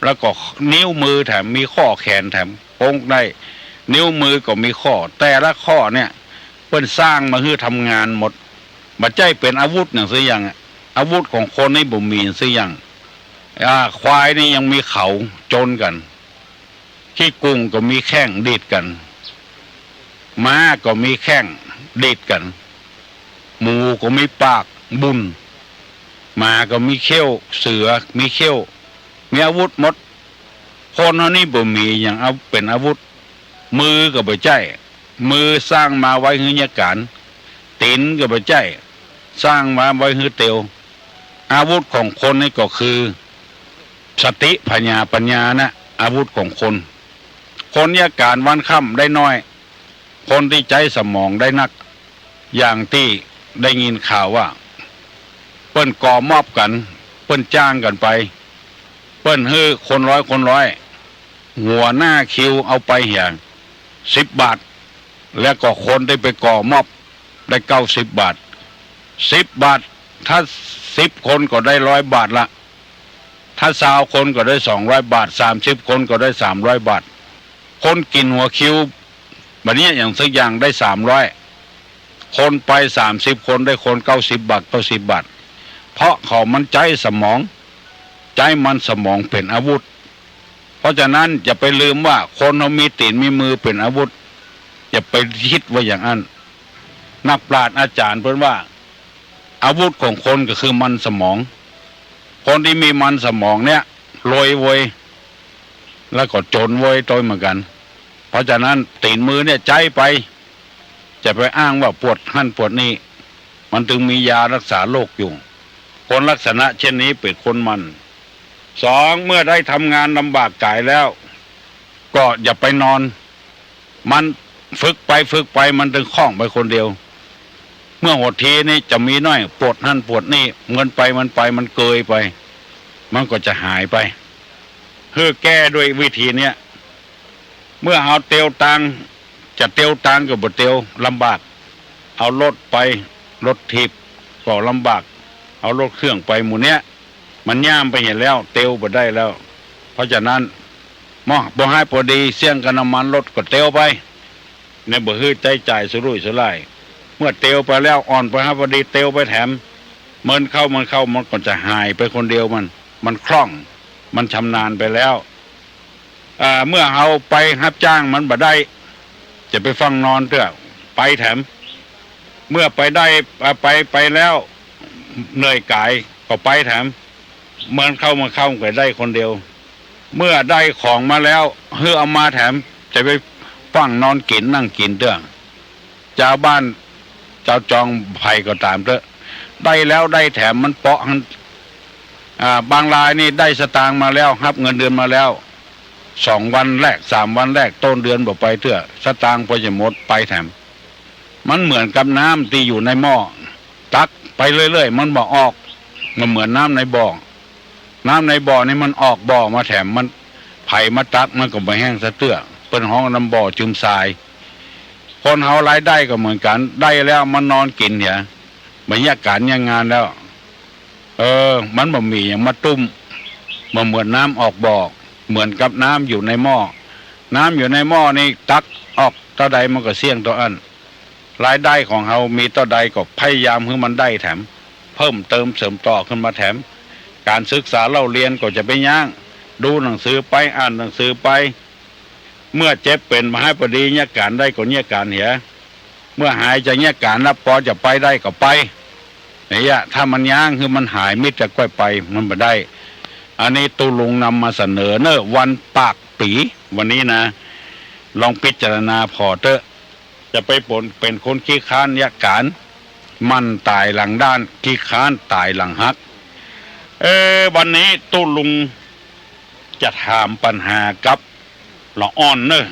แล้วก็นิ้วมือแถม มีข้อแขนแถม โป้งได้ นิ้วมือก็มีข้อ แต่ละข้อเนี่ย เปิ้นสร้างมาหื้อทำงานหมด บ่ใจ้เป๋นอาวุธอย่างสักอย่างอะ อาวุธของคนนี่บ่มีสักอย่าง อ่า ควายนี่ยังมีเขาจนกั๋น ขี้กุ่งก็มีแข้งดีดกั๋น ม้าก็มีแข้งดีดกั๋น หมูก็มีปากบุ่น หมาก็มีเขี้ยว เสือมีเขี้ยว มีอาวุธหมด คนเฮานี่บ่มีหยังเอาเป๋นอาวุธ มือก็บ่ใจ้ มือสร้างมาไว้หื้อเยียะก๋าน ตี๋นก็บ่ใจ้ สร้างมาไว้หื้อเตียว อาวุธของคนนี่ก็คือ สติ ผญา ปั๋ญญานะ อาวุธของคน คนเยียะก๋านวันค่ำได้น้อย คนตี้ใจ๊สมองได้นัก อย่างตี้ได้ยินข่าวว่า เปิ้นก่อม็อบกั๋น เปิ้นจ้างกั๋นไป เปิ้นหื้อคนร้อยคนร้อย หัวหน้าคิวเอาไปเหีย สิบบาท แล้วก็คนตี้ไปก่อม็อบได้เก้าสิบบาท สิบบาท ถ้าสิบคนก็ได้ร้อยบาทละ ถ้าซาวคนก็ได้สองร้อยบาท สามสิบคนก็ได้สามร้อยบาท คนกิ๋นหัวคิว บ่าเยียะอย่างสักอย่างได้สามร้อย คนไปสามสิบคนได้คนเก้าสิบบาท เก้าสิบบาท เพราะเขามันใจ๊สมอง ใจ๊มันสมองเป๋นอาวุธ เพราะฉะนั้นอย่าไปลืมว่าคนเฮามีตี๋นมีมือเป๋นอาวุธ อย่าไปกึ๊ดว่าอย่างอั้น นักปราชญ์อาจ๋ารย์เปิ้นว่า อาวุธของคนก็คือมันสมอง คนตี้มีมันสมองเนี่ย รวยเว้ย แล้วก็จ๋นเว้ย โตยเหมือนกั๋น เพราะฉะนั้นตี๋นมือเนี่ยใจ๊ไป จะไปอ้างว่าปวดหั้นปวดนี่ มันตึงมียารักษาโรคอยู่ คนลักษณะเช่นนี้เป๋นคนหมั่น สอง เมื่อได้ทำงานลำบากก๋ายแล้ว ก็อย่าไปนอน มันฝึกไปฝึกไปมันตึงคล่องไปคนเดียว เมื่อหดทีนี่จะมีน้อย ปวดหั้นปวดนี่ เมินไปมันไป มันเกยไป มันก็จะหายไป หื้อแก้ด้วยวิธีเนี้ย เมื่อเฮาเตียวตาง จะเตียวตางก็บ่เตียว ลำบาก เอารถไป รถถีบก็ลำบาก เอารถเครื่องไปหมู่เนี้ย มันย่ามไปเหียแล้ว เตียวบ่ได้แล้ว เพราะฉะนั้น มอ บ่หายปอดี เสี้ยงกับน้ำมันรถก็เตียวไป เนี่ยบ่หื้อใจ๊จ่ายสุรุ่ยสุร่าย เมื่อเตียวไปแล้ว อ่อนไปหายปอดี เตียวไปแถม เมินเข้า เมินเข้า มันก็จะหายไปคนเดียวมัน มันคล่อง มันชำนาญไปแล้ว อ่า เมื่อเฮาไปฮับจ้างมันบ่ได้ จะไปฟั่งนอนเตื้อ ไปแถม เมื่อไปได้ อ่า ไป ไปแล้ว เหนื่อยก๋ายก็ไปแถม เมินเข้า เมินเข้า มันก็ได้คนเดียว เมื่อได้ของมาแล้ว หื้อเอามาแถม จะไปฟั่งนอนกิ๋นนั่งกิ๋นเตื้อ จาวบ้าน จาวจองใผก็ต๋ามเต๊อะ ได้แล้วได้แถมมันเปาะหั้น อ่า บางรายนี่ได้สตางค์มาแล้ว ฮับเงินเดือนมาแล้ว สองวันแรก สามวันแรก ต้นเดือนบ่ไปเตื้อ สตางค์ปอจะหมด ไปแถม มันเหมือนกับน้ำตี้อยู่ในหม้อ ตักไปเรื่อยๆ มันบ่ออก มันเหมือนน้ำในบ่อ น้ำในบ่อนี่มันออกบ่อมาแถม มัน ใผมาตักมันก็บ่แห้งสักเตื้อ เปิ้นฮ้องน้ำบ่อจึมทราย คนเฮารายได้ก็เหมือนกั๋น ได้แล้วมันนอนกิ๋นเหีย บ่เยียะก๋านเยียะงานแล้ว เออ มันบ่มีหยังมาตุ้ม บ่เหมือนน้ำออกบ่อ เหมือนกับน้ำอยู่ในหม้อ น้ำอยู่ในหม้อนี่ตักออกเต้าใดมันก็เสี้ยงเต้าอั้น รายได้ของเฮามีเต้าใดก็พยายามหื้อมันได้แถม เพิ่มเติมเสริมต่อขึ้นมาแถม ก๋านศึกษาเล่าเรียนก็จะบ่ย้าง ดูหนังสือไป อ่านหนังสือไป เมื่อเจ็บเป๋นบ่หายปอดี เยียะก๋านได้ก็เยียะก๋านเหีย เมื่อหายจากเยียะก๋านแล้วปอจะไปได้ก็ไป เนี่ย ถ้ามันยั้งหื้อมันหายมิดจะก้อยไป มันบ่ได้ อันนี้ตุ๊ลุงนำมาเสนอเน่อ วันปากปี๋ วันนี้นะ ลองพิจารณาผ่อเต๊อะ จะไปป๋นเป๋นคนขี้คร้านเยียะก๋าน หมั่นต๋ายหลังด้าน ขี้คร้านต๋ายหลังฮัก เออ วันนี้ตุ๊ลุงจะถามปัญหากับละอ่อนเน่อ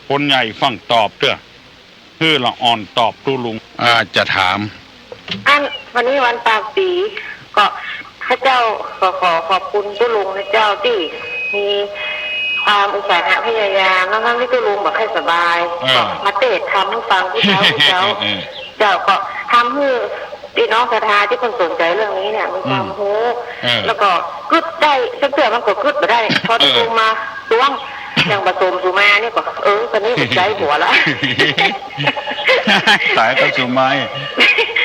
คนใหญ่ฟั่งตอบเต๊อะ หื้อละอ่อนตอบตุ๊ลุง อ่า จะถาม อัน วันนี้วันปากปี๋ ก็ข้าเจ้าขอ ขอขอบคุณตุ๊ลุงนะเจ้า ตี้มีความอุตสาหะพยายาม ทั้งๆ ตี้ตุ๊ลุงบ่ค่อยสบาย เออ ก็มาเตสน์ธรรมหื้อฟังตี้เจ๊า ตี้เจ๊า เออ เจ้า ก็ทำหื้อปี้น้องศรัทธาตี้เปิ้นสนใจ๋เรื่องนี้เนี่ย มีความ อืม ฮู้ เออ แล้วก็กึ๊ดได้ จักเตื้อมันก็กึ๊ดบ่ได้ พอตุ๊ลุงมา เออ ตวง อย่างบ่สมสุมานี่ก็ เออ ต๋อนนี้ก็ใจ๋หัวละ ต๋ายก็สุมา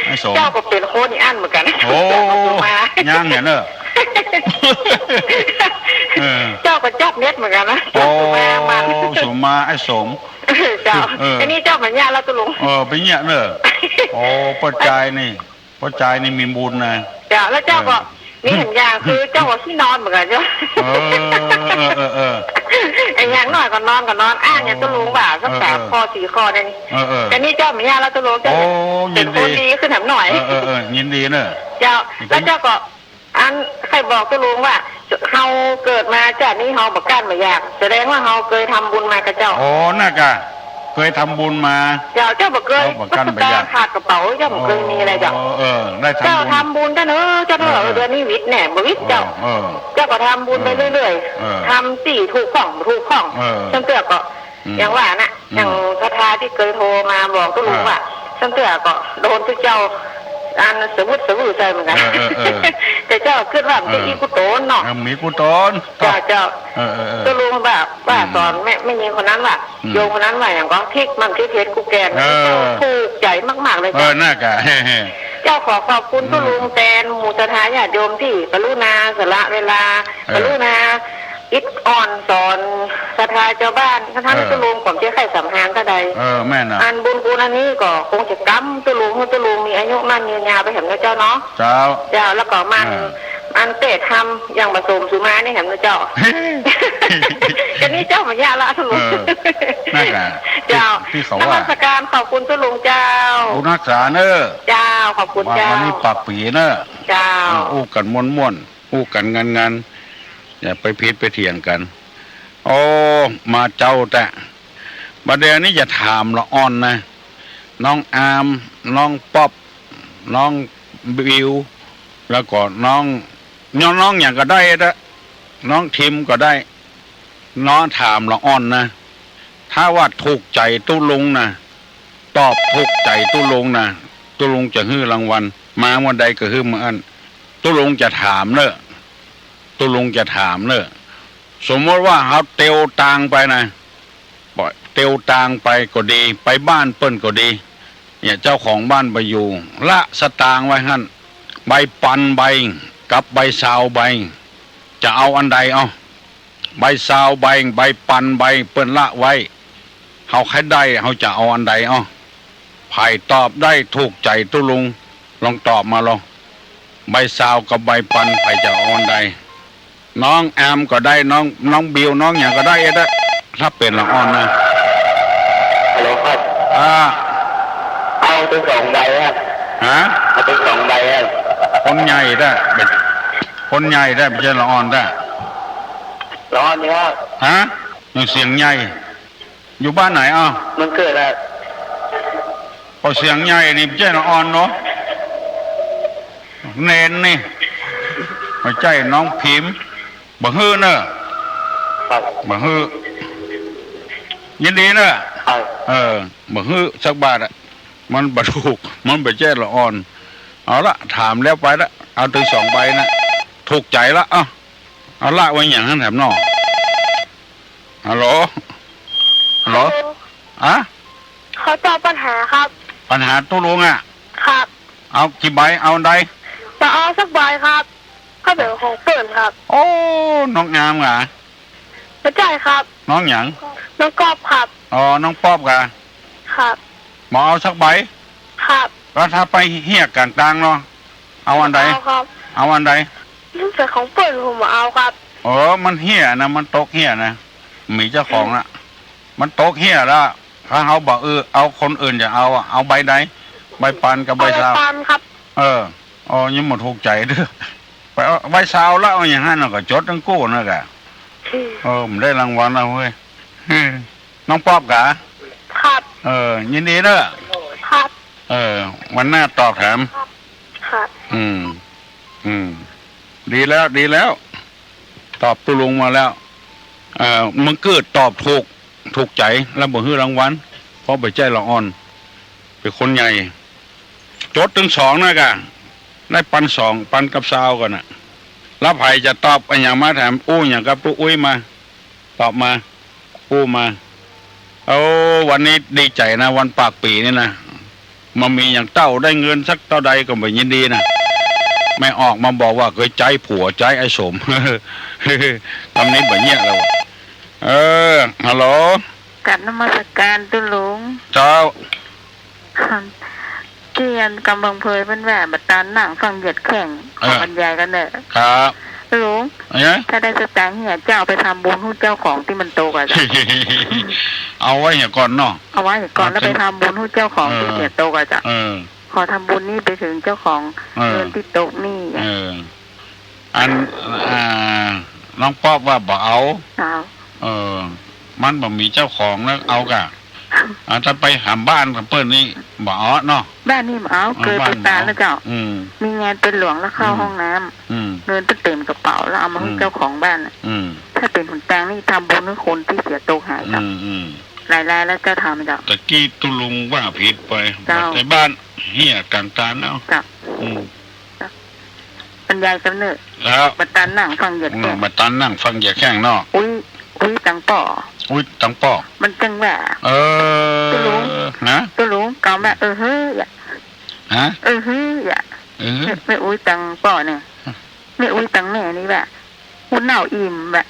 ไอ้สม เจ้าก็เป๋นคนอี้อั้นเหมือนกั๋น โอ้ สุมา ยังเนี่ยเน่อ เออ เจ้าก็จับเม็ดเหมือนกั๋นนะ โอ้ สุมา มัน สุมา ไอ้สม เจ้า เออ อันนี้เจ้าบ่เยียะแล้วตุ๊ลุง เออ บ่เยียะเน่อ โอ้ ป้อจายนี่ ป้อจายนี่มีบุญนะ เจ้า แล้วเจ้าก็ เออ มีสัญญา คือเจ้าก็ขี้นอนเหมือนกั๋นเจ้า เออ เออ เออ เออ ไอ้อย่างน้อยก็นอนก็นอน อ้างอย่างตุ๊ลุงว่าสัก เออ สามข้อสี่ข้อเนี่ยนี่ เออ เออ แต่นี่เจ้าบ่เยียะแล้วตุ๊ลุง เจ้า โอ้ เป๋นคนดีขึ้นแถมหน่อย เออ เออ เออ ยินดีเน่อ เจ้า แล้วเจ้าก็ อันใค่บอกตุ๊ลุงว่า เฮาเกิดมาจาตินี้เฮาบ่กั้นบ่อยาก แสดงว่าเฮาเกยทำบุญมาก่อเจ้า อ๋อ น่ะก่ะ เกยทำบุญมา เจ้า เจ้าบ่เกย เฮาบ่กั้นบ่อยาก ขาดกระเป๋า เจ้าบ่เกยมีอะไรเจ้า อ๋อ เออ ได้ทำบุญ เจ้าทำบุญเจ้าเน่อ เจ้าเน่อ เออ เออ เดือนนี้วิดแหน่ บ่วิดเจ้า เออ เออ เจ้าก็ทำบุญไปเรื่อยๆ เออ ทำตี้ถูกพ่องบ่ถูกพ่อง เออ จังเตื้อก็ อืม อย่างว่าน่ะ อืม อย่างศรัทธาตี้เกยโทรมาบอกตุ๊ลุงว่า อ่า จังเตื้อก็โดนตุ๊เจ้า อันสะวึดสะวือใส่เหมือนกั๋น เออ เออ เออ แต่เจ้าก็กึ๊ดว่ามันจะ เออ อี้กุศลเนาะ เออ มีกุศล เจ้า เจ้า เออ เออ เออ ตุ๊ลุงว่า ว่า อืม สอนแม่ แม่ญิงคนนั้นว่า อืม โยมคนนั้นว่าอย่างก็ พลิกมันพลิกเห็นกูแก่น เออ ถูกใจ๋มากๆ เลย เออ เจ้า น่ะก่ะ เจ้าขอขอบคุณ อืม ตุ๊ลุงแตนหมู่ศรัทธาญาติโยมตี้กรุณาสละเวลา เออ กรุณา อิดออนสอนศรัทธาจาวบ้าน ทั้งๆ เออ ตุ๊ลุงก็บ่ใจ้ใค่สำฮานเต้าใด เออ แม่นน่ะ อันบุญกุศลอันนี้ก็คงจะกำตุ๊ลุง หื้อตุ๊ลุงมีอายุมั่นยืนยาวไปแถมเนาะเจ้าเนาะ เจ้า เจ้า แล้วก็หมั่น เออ อันเตสน์ธรรมอย่างบ่สมสุมานี่แถมเนาะเจ้า จะนี่เจ้าบ่เยียะละตุ๊ลุง เออ นั่นแหละ เจ้า ตี้ ตี้เขาว่านมัสการขอบคุณตุ๊ลุงเจ้า บุญฮักษาเน่อ เจ้า ขอบคุณเจ้า วันนี้ปากปี๋เน่อ เจ้า เออ อู้กั๋นม่วนๆ อู้กั๋นงันๆ อย่าไปผิดไปเถียงกั๋น โอ้ มาเจ๊าแต๊ บ่าเดี่ยวนี้จะถามละอ่อนนะ น้องอาร์ม น้องป๊อป น้องบิว แล้วก็น้อง น้อง น้องหยังก็ได้เต๊อะ น้องทิมก็ได้ น้องถามละอ่อนนะ ถ้าว่าถูกใจ๋ตุ๊ลุงนะ ตอบถูกใจ๋ตุ๊ลุงนะ ตุ๊ลุงจะหื้อรางวัล มาเมื่อใดก็หื้อเมื่ออั้น ตุ๊ลุงจะถามเน่อ ตุ๊ลุงจะถามเน่อ สมมติว่าเฮาเตียวตางไปนะ เตียวตางไปก็ดี ไปบ้านเปิ้นก็ดี เนี่ย เจ้าของบ้านบ่อยู่ ละสตางค์ไว้หั้น ใบปันใบ กับใบซาวใบ จะเอาอันใด เอ้า ใบซาวใบ ใบปันใบ เปิ้นละไว้ เฮาใค่ได้ เฮาจะเอาอันใด เอ้า ใผตอบได้ถูกใจ๋ตุ๊ลุง ลองตอบมาลอง ใบซาวกับใบปัน ใผจะเอาอันใด น้องอาร์มก็ได้ น้อง น้องบิว น้องหยังก็ได้เต๊อะ ถ้าเป๋นละอ่อนนะ ฮัลโหลครับ อ่า เอาตึงสองใบครับ ฮะ เอาตึงสองใบครับ คนใหญ่เต๊อะ คนใหญ่เต๊อะ บ่ใจ้ละอ่อนเต๊อะ ละอ่อนนี่ครับ ฮะ ยังเสียงใหญ่ อยู่บ้านไหน อ้าว เมืองเกิดครับ ก็เสียงใหญ่นี่บ่ใจ้ละอ่อนเนาะ เณรนี่ บ่ใจ้น้องพิมพ์ บ่หื้อเน่อ ครับ บ่หื้อ ยินดีเน่อ ครับ เออ บ่หื้อสักบาทอะ มันบ่ถูก มันบ่ใจ้ละอ่อน เอาละ ถามแล้วไปละ เอาตึงสองใบนะ ถูกใจ๋ละ เอ้า เอาละไว้หยังหั้นแถมเนาะ ฮัลโหล ฮัลโหล ฮัลโหล อะ ขอตอบปัญหาครับ ปัญหาตุ๊ลุงอะ ครับ เอากี่ใบ เอาอันใด จะเอาสักใบครับ ก็เป๋นของเปิ้นครับ โอ้ น้องอามกา บ่ใจ้ครับ น้องหยัง น้องก๊อฟครับ อ๋อ น้องป๊อปกา ครับ บ่เอาสักใบ ครับ แล้วถ้าไปเฮี้ยก๋างตางเนาะ เอาอันใด บ่เอาครับ เอาอันใด มันเป๋นของเปิ้น ผมบ่เอาครับ เออ มันเฮี้ยนะ มันตกเฮี้ยนะ มีเจ้าของละ มันตกเฮี้ยละ ถ้าเฮาบ่ เออ เอาคนอื่นจะเอาอะ เอาใบใด ใบปันกับใบซาว เอาใบปันครับ เออ อ๋อ ยังบ่ถูกใจ๋เตื้อ ไปเอาใบซาวแล้ว เอาอย่างหั้นน่ะ ก็จดตังกู้นั่นแหละ อืม เออ มันได้รางวัลแล้วเว้ย เออ น้องป๊อปกา ครับ เออ ยินดีเน้อ ครับ เออ วันหน้าตอบแถม ครับ อืม อืม ดีแล้ว ดีแล้ว ตอบตุ๊ลุงมาแล้ว เอ่อ มึงเกิดตอบถูก ถูกใจ๋ แล้วบ่หื้อรางวัล เพราะบ่ใจ้ละอ่อน เป๋นคนใหญ่ จดตึงสองนะกา ได้ปันสอง ปันกับซาวก่อนน่ะ แล้วใผจะตอบอะหยังมาแถม อู้หยังกับตุ๊อุ๊ยมา ตอบมา อู้มา โอ้ วันนี้ดีใจ๋นะ วันปากปี๋นี่นะ บ่มีหยังเต้า ได้เงินสักเต้าใดก็บ่ยินดีนะ แม่ออกมาบอกว่าเกยใจ๊ผัว ใจ๊ไอ้สม ตำนี้บ่เยียะแล้ว เออ ฮัลโหล กราบนมัสการตุ๊ลุง เจ้า ตี้อันกำเปิงเผยเปิ้นว่า บ่ตันนั่งฟั่งเหยียดแข้ง เออ บรรยายกั๋นเน้อ ครับ ตุ๊ลุง เอ๊ะ ถ้าได้สตางค์เหีย จะเอาไปทำบุญหื้อเจ้าของตี้มันตกอะเจ้า เอาไว้เหียก่อนเนาะ เอาไว้เหียก่อน เอา แล้วไปทำบุญหื้อเจ้าของ เออ ตี้เหียตกอะเจ้า เออ ขอทำบุญนี่ไปเถิงเจ้าของ เออ เงินตี้ตกนี่อะ เออ อัน อ่า น้องป๊อปว่าบ่เอา เอา เออ มันบ่มีเจ้าของแล้วเอากา อ่า ถ้าไปหาบ้านของเปิ้นนี่บ่เอาเนาะ บ้านนี่บ่เอา เออ เกยไปตานแล้วเจ้า บ้านบ่เอา อืม มีงานเปิ้นหลวงแล้วเข้า อืม ห้องน้ำ อืม เงินเปิ้นเต็มกระเป๋าแล้วเอามาหื้อ อืม เจ้าของบ้านน่ะ อืม ถ้าเป๋นหนตางนี่ทำบุญหื้อคนตี้เสียตกหายเจ้า อืม อืม หลายๆ แล้วเจ้าทำเจ้า ตะกี้ตุ๊ลุงว่าผิดไป เจ้า บัดในบ้านเหียก๋างตางเอา เจ้า อืม บรรยายกั๋นเน้อ แล้ว บ่ตันนั่งฟั่งเหยียดแข้ง อืม บ่ตันนั่งฟั่งเหยียดแข้งเนาะ อุ๊ย อุ๊ยตังป้อ อุ๊ยตังป้อ มันจังว่า เออ ตุ๊ลุง นะ ตุ๊ลุง กำว่า เออ เฮ้ยอะ ฮะ เออ เฮ้ยอะ เออ แม่ แม่อุ๊ยตังป้อเนี่ย แม่อุ๊ยตังแม่นี่ว่า อู้เน่าอิ่มว่ะ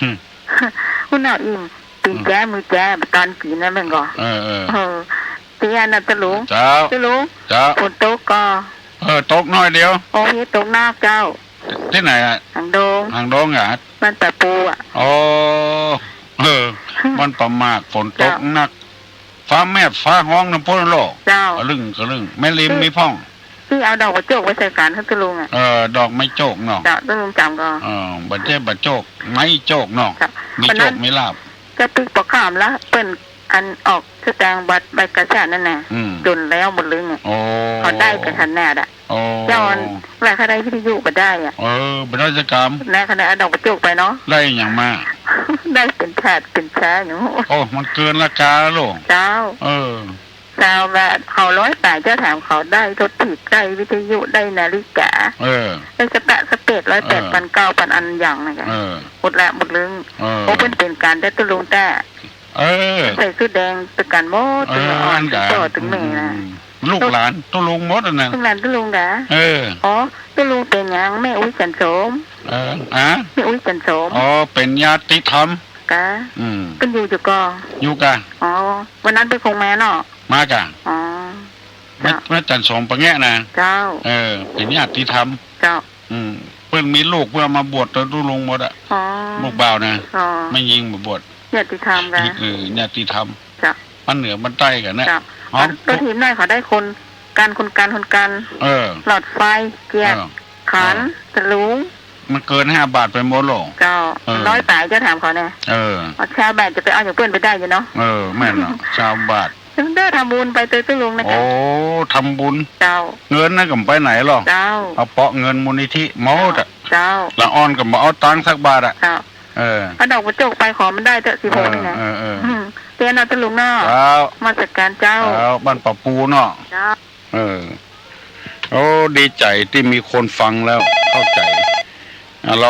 อืม อู้เน่าอิ่ม ตี๋นแจ๊ อืม มือแจ๊ บ่ตันกิ๋นนะแม่นก่อ เออ เออ เออ ตี้อันน่ะตุ๊ลุง เจ้า ตุ๊ลุง เจ้า ฝนตกก่อ เออ ตกหน้อยเดียว โอ้ย ตกนักเจ้า ตี้ไหนอะ หางดง หางดงอะ บ้านป่าปูอะ อ๋อ เออ บ้านป่าหมาก ฝนตก เจ้า นัก ฟ้าแมบฟ้าฮ้องนะโป้นโลก เจ้า กะลึ่งกะลึ่ง แม่ริมตี้ มีพ่อง ตี้เอาดอกไม้โจกไปใส่ก๋านหื้อตุ๊ลุงอะ เออ ดอกไม้โจกเนาะ เจ้า ตุ๊ลุงจ๋ำก่อ เออ บ่ใจ้บ่โจก ไม้โจกเนาะ เจ้า มีโจก วันนั้น มีลาภ เจ้าปิ๊กปอข้ามละ เปิ้นอันออกสตางค์บัตรใบกาชาดนั่นน่ะ อืม จ๋นแล้วหมดเลยเนี่ย โอ้ เขาได้กั๋นขนาดอะ โอ้ เจ้าอัน ว่าเขาได้วิทยุบ่ได้อะ เออ บ่ได้สักกำ นะ ขนาดเอาดอกไม้โจกไปเนาะ ได้หยังมา ได้เป๋นถาดเป๋นชาอย่าง โอ้ มันเกินราคาแล้วลูก เจ้า เออ ซาวบาท เขาร้อยป๋าย เจ้าถามเขาได้โทรศัพท์ ได้วิทยุ ได้นาฬิกา เออ ได้สะปะสะเปด ร้อยแปด เออ ปันเก้า ปันอันอย่างนั้น เออ หมดละหมดเรื่อง เออ โอ้ เปิ้นเป๋นก๋านแต่ตุ๊ลุงแต่ เออ ใส่ชุดแดงตึกกั๋นหมด เออ ตึงอ่อน อันกั๋น ตึงป้อตึงแม่นะ อืม ลูกหลานตุ๊ลุงหมดอะนะ ลูกหลานตุ๊ลุงกา เออ อ๋อ ตุ๊ลุงเป๋นหยัง แม่อุ๊ยจันทร์สม เออ อะ แม่อุ๊ยจันทร์สม อ๋อ เป๋นญาติธรรม กา อืม เปิ้นอยู่อยู่ก่อ อยู่กา อ๋อ วันนั้นเปิ้นคงมาเนาะ มากา อ๋อ แม่ เจ้า แม่จันทร์สมปะแงะนะ เจ้า เออ เป๋นญาติธรรม เจ้า อืม เปิ้นมีลูกเปิ้นเอามาบวชตวยตุ๊ลุงหมดอะ อ๋อ ลูกบ่าวนะ อ๋อ แม่ญิงมาบวช ญาติธรรมกา เออ ญาติธรรม เจ้า บ้านเหนือบ้านใต้กั๋นนะ เจ้า อ๋อ แล้วทีมน้อยเขาได้คน ก๋านคนก๋านคนก๋าน เออ หลอดไฟ เกียรติ เออ ขัน เออ ตะลุง มันเกินห้าบาทไปหมดหรอ เจ้า เออ ร้อยป๋าย เจ้าถามเขาเนี่ย เออ เอาซาวบาทจะไปเอาอย่างเปิ้นไปได้อยู่เนาะ เออ แม่นเนาะ ซาวบาท เจ้าทำบุญไปตวยตุ๊ลุงนะ โอ้ เจ้า ทำบุญ เจ้า เงินนั้นก็บ่ไปไหนหรอก เจ้า เอาเปาะเงินมูลนิธิหมดอะ เจ้า ละอ่อนก็บ่เอาตังค์สักบาทอะ เจ้า เออ เอาดอกไม้โจกไป ขอมันได้เต๊อะ สิบหกนี่นะ เออ เออ เออ อืม เจ้าเนาะตุ๊ลุงเนาะ เจ้า นมัสการเจ้า เจ้า บ้านป่าปูเนาะ เจ้า เออ โอ้ ดีใจ๋ตี้มีคนฟังแล้วเข้าใจ๋ ฮัลโหล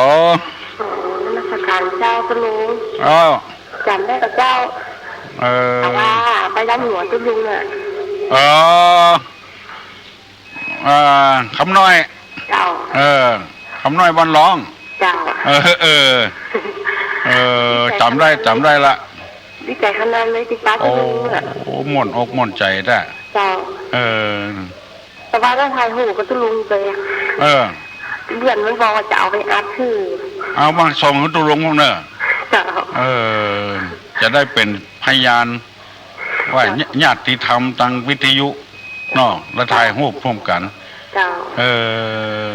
นมัสการเจ้าตุ๊ลุง อ้าว จ๋ำได้ก่อเจ้า เออ แต่ว่าไปดำหัวตุ๊ลุงอะ อ๋อ อ่า คำน้อย เจ้า เออ คำน้อยบ้านหลอง เจ้า เออ เออ เออ จ๋ำได้ จ๋ำได้ละ ดีใจ๋ขนาดเลยตี้ป๊า โอ้ ตุ๊ลุงอะ ม่วนอกม่วนใจ๋แต๊ เจ้า เออ แต่ว่าถ้าถ่ายฮูปกับตุ๊ลุงไปอะ เออ เดือนมันบอกว่าจะเอาไปอัดหื้อ เอามาส่งหื้อตุ๊ลุงพ่องเน่อ เจ้า เออ จะได้เป๋นพยาน ว่า เจ้า ญาติธรรมตางวิทยุเนาะ แล้วถ่ายฮูปร่วมกั๋น เจ้า เอ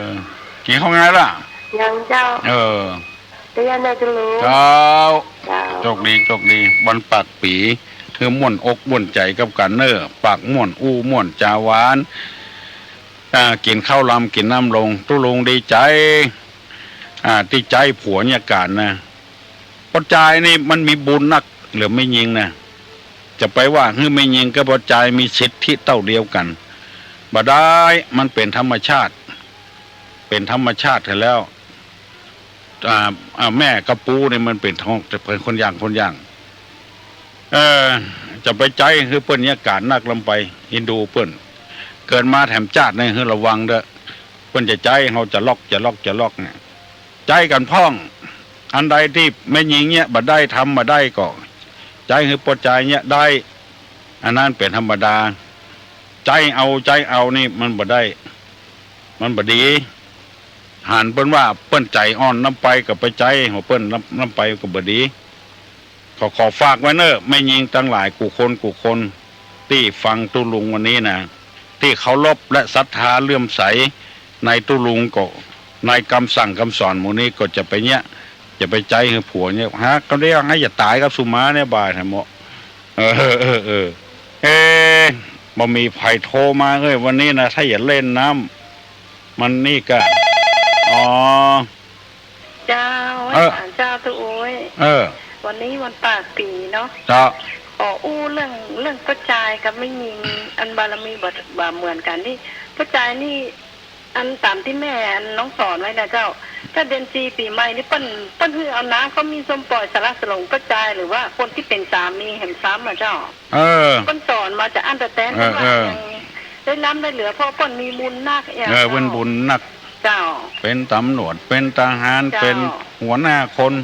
อ กิ๋นข้าวงายละ ยังเจ้า เออ เดี๋ยวนะตุ๊ลุง เจ้า เจ้า โชคดี โชคดี วันปากปี๋ หื้อม่วนอกม่วนใจ๋กับกั๋นเน่อ ปากม่วน อู้ม่วน จ๋าหวาน อ่า กิ๋นข้าวลำ กิ๋นน้ำลง ตุ๊ลุงดีใจ๋ อ่า ตี้ใจ๊ผัวเยียะก๋านนะ ป้อจายนี่มันมีบุญนักเหลือแม่ญิงนะ จะไปว่าหื้อแม่ญิงกับป้อจายมีสิทธิเต้าเดียวกั๋น บ่ได้ มันเป๋นธรรมชาติ เป๋นธรรมชาติแล้ว อ่า อ่า แม่กับปู่นี่มันเป๋นท้อง เป๋นคนอย่าง คนอย่าง เออ จะไปใจ๊หื้อเปิ้นเยียะก๋านนักลำไป เอ็นดูเปิ้น เกิดมาแถมจาตินี่หื้อระวังเต๊อะ เปิ้นจะใจ๊เฮาจะลอก จะลอก จะลอกเนี่ย ใจ๊กั๋นพ่อง อันใดตี้แม่ญิงเยียะบ่ได้ ทำบ่ได้ก็ ใจ๊หื้อป้อจายเยียะได้ อันนั้นเป๋นธรรมดา ใจ๊เอา ใจ๊เอานี่มันบ่ได้ มันบ่ดี หันเปิ้นว่าเปิ้นใจ๋อ่อนนำไปก็ไปใจ๊ของเปิ้นนำ นำไปก็บ่ดี ขอ ขอฝากไว้เน่อ แม่ญิงตังหลายกู้คนกู้คน ตี้ฟังตุ๊ลุงวันนี้นะ ตี้เคารพและศรัทธาเลื่อมใสในตุ๊ลุงก็ ในกำสั่งกำสอนหมู่นี้ก็จะไปเยียะ จะไปใจ๊หื้อผัวเยียะ หากำเดียวหื้ออย่าต๋ายกับสุมาเนี่ยบ่ายแถมเหมาะ เออ เออ เออ เอ๊ะ บ่มีใผโทรมาเฮ้ย วันนี้นะ ถ้าอย่าเล่นน้ำ มันนี่กะ อ๋อ เจ้า เออ เจ้าตุ๊อุ๊ย เออ วันนี้วันปากปี๋เนาะ เจ้า ขออู้เรื่อง เรื่องป้อจายกับแม่ญิง อันบารมีบ่ บ่เหมือนกั๋นนี่ ป้อจายนี่ อันต๋ามตี้แม่อันน้องสอนไว้นะเจ้า ถ้าเดือนสี่ปี๋ใหม่นี่เปิ้น เปิ้นหื้อเอาน้ำขมิ้นส้มป่อยสละสลงป้อจาย หรือว่าคนตี้เป๋นสามีแหมซ้ำอะเจ้า เออ เปิ้นสอนมาจาอั้นแต่แต๊น เออ เปิ้นว่า เออ ยังได้ล้ำได้เหลือ เพราะเปิ้นมีบุญนักอย่าง เออ เจ้า เปิ้นบุญนัก เจ้า เป๋นต๋ำรวจ เป๋นทหาร เจ้า เป๋นหัวหน้าคน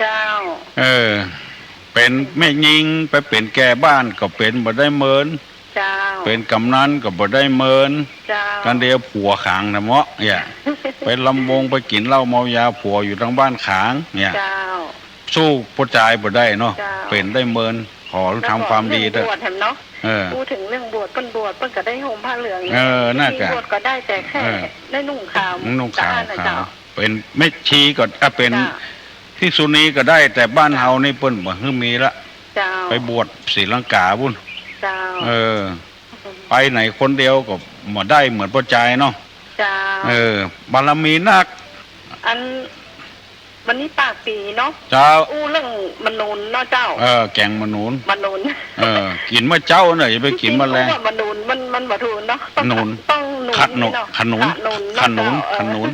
เจ้า เออ เป๋นแม่ญิง ไปเป๋นแก่บ้านก็เป๋นบ่ได้เมิน เจ้า เป๋นกำนันก็บ่ได้เมิน เจ้า กำเดียวผัวขังนะเหมาะเนี่ย ไปลำวงไปกิ๋นเหล้าเมายา ผัวอยู่ตางบ้านขังเนี่ย เจ้า สู้ป้อจายบ่ได้เนาะ เจ้า เป๋นได้เมิน ขอทำความดีเต๊อะ แล้วก็เรื่องบวชแหมเนาะ เออ พูดถึงเรื่องบวช เปิ้นบวช เปิ้นก็ได้ห่มผ้าเหลือง เออ นั่นกะ บวชก็ได้แต่แค่ เออ ได้นุ่งขาว นุ่งขาว สะอาดนะเจ้า ขาว เป๋นแม่ชีก็ อ่ะ เป๋น เจ้า ภิกษุณีก็ได้ แต่บ้านเฮานี่เปิ้นบ่หื้อมีละ เจ้า ไปบวชศรีลังกาปู๊น เจ้า เออ ไปไหนคนเดียวก็บ่ได้เหมือนป้อจายเนาะ เจ้า เออ บารมีนัก อัน วันนี้ปากปี๋เนาะ เจ้า อู้เรื่องมะนุนเนาะเจ้า เออ แก๋งมะนุน มะนุน เออ กิ๋นเมื่อเจ๊าเน่อ อย่าไปกิ๋นเมื่อแลง จริงๆ อู้ว่ามะนุน มัน มันบ่ถูกเนาะ ต้อง หนุน ต้องหนุน ขะหนุน นี่เนาะ ขะหนุน ขะหนุน ขะหนุน เนาะ เจ้า ขะหนุน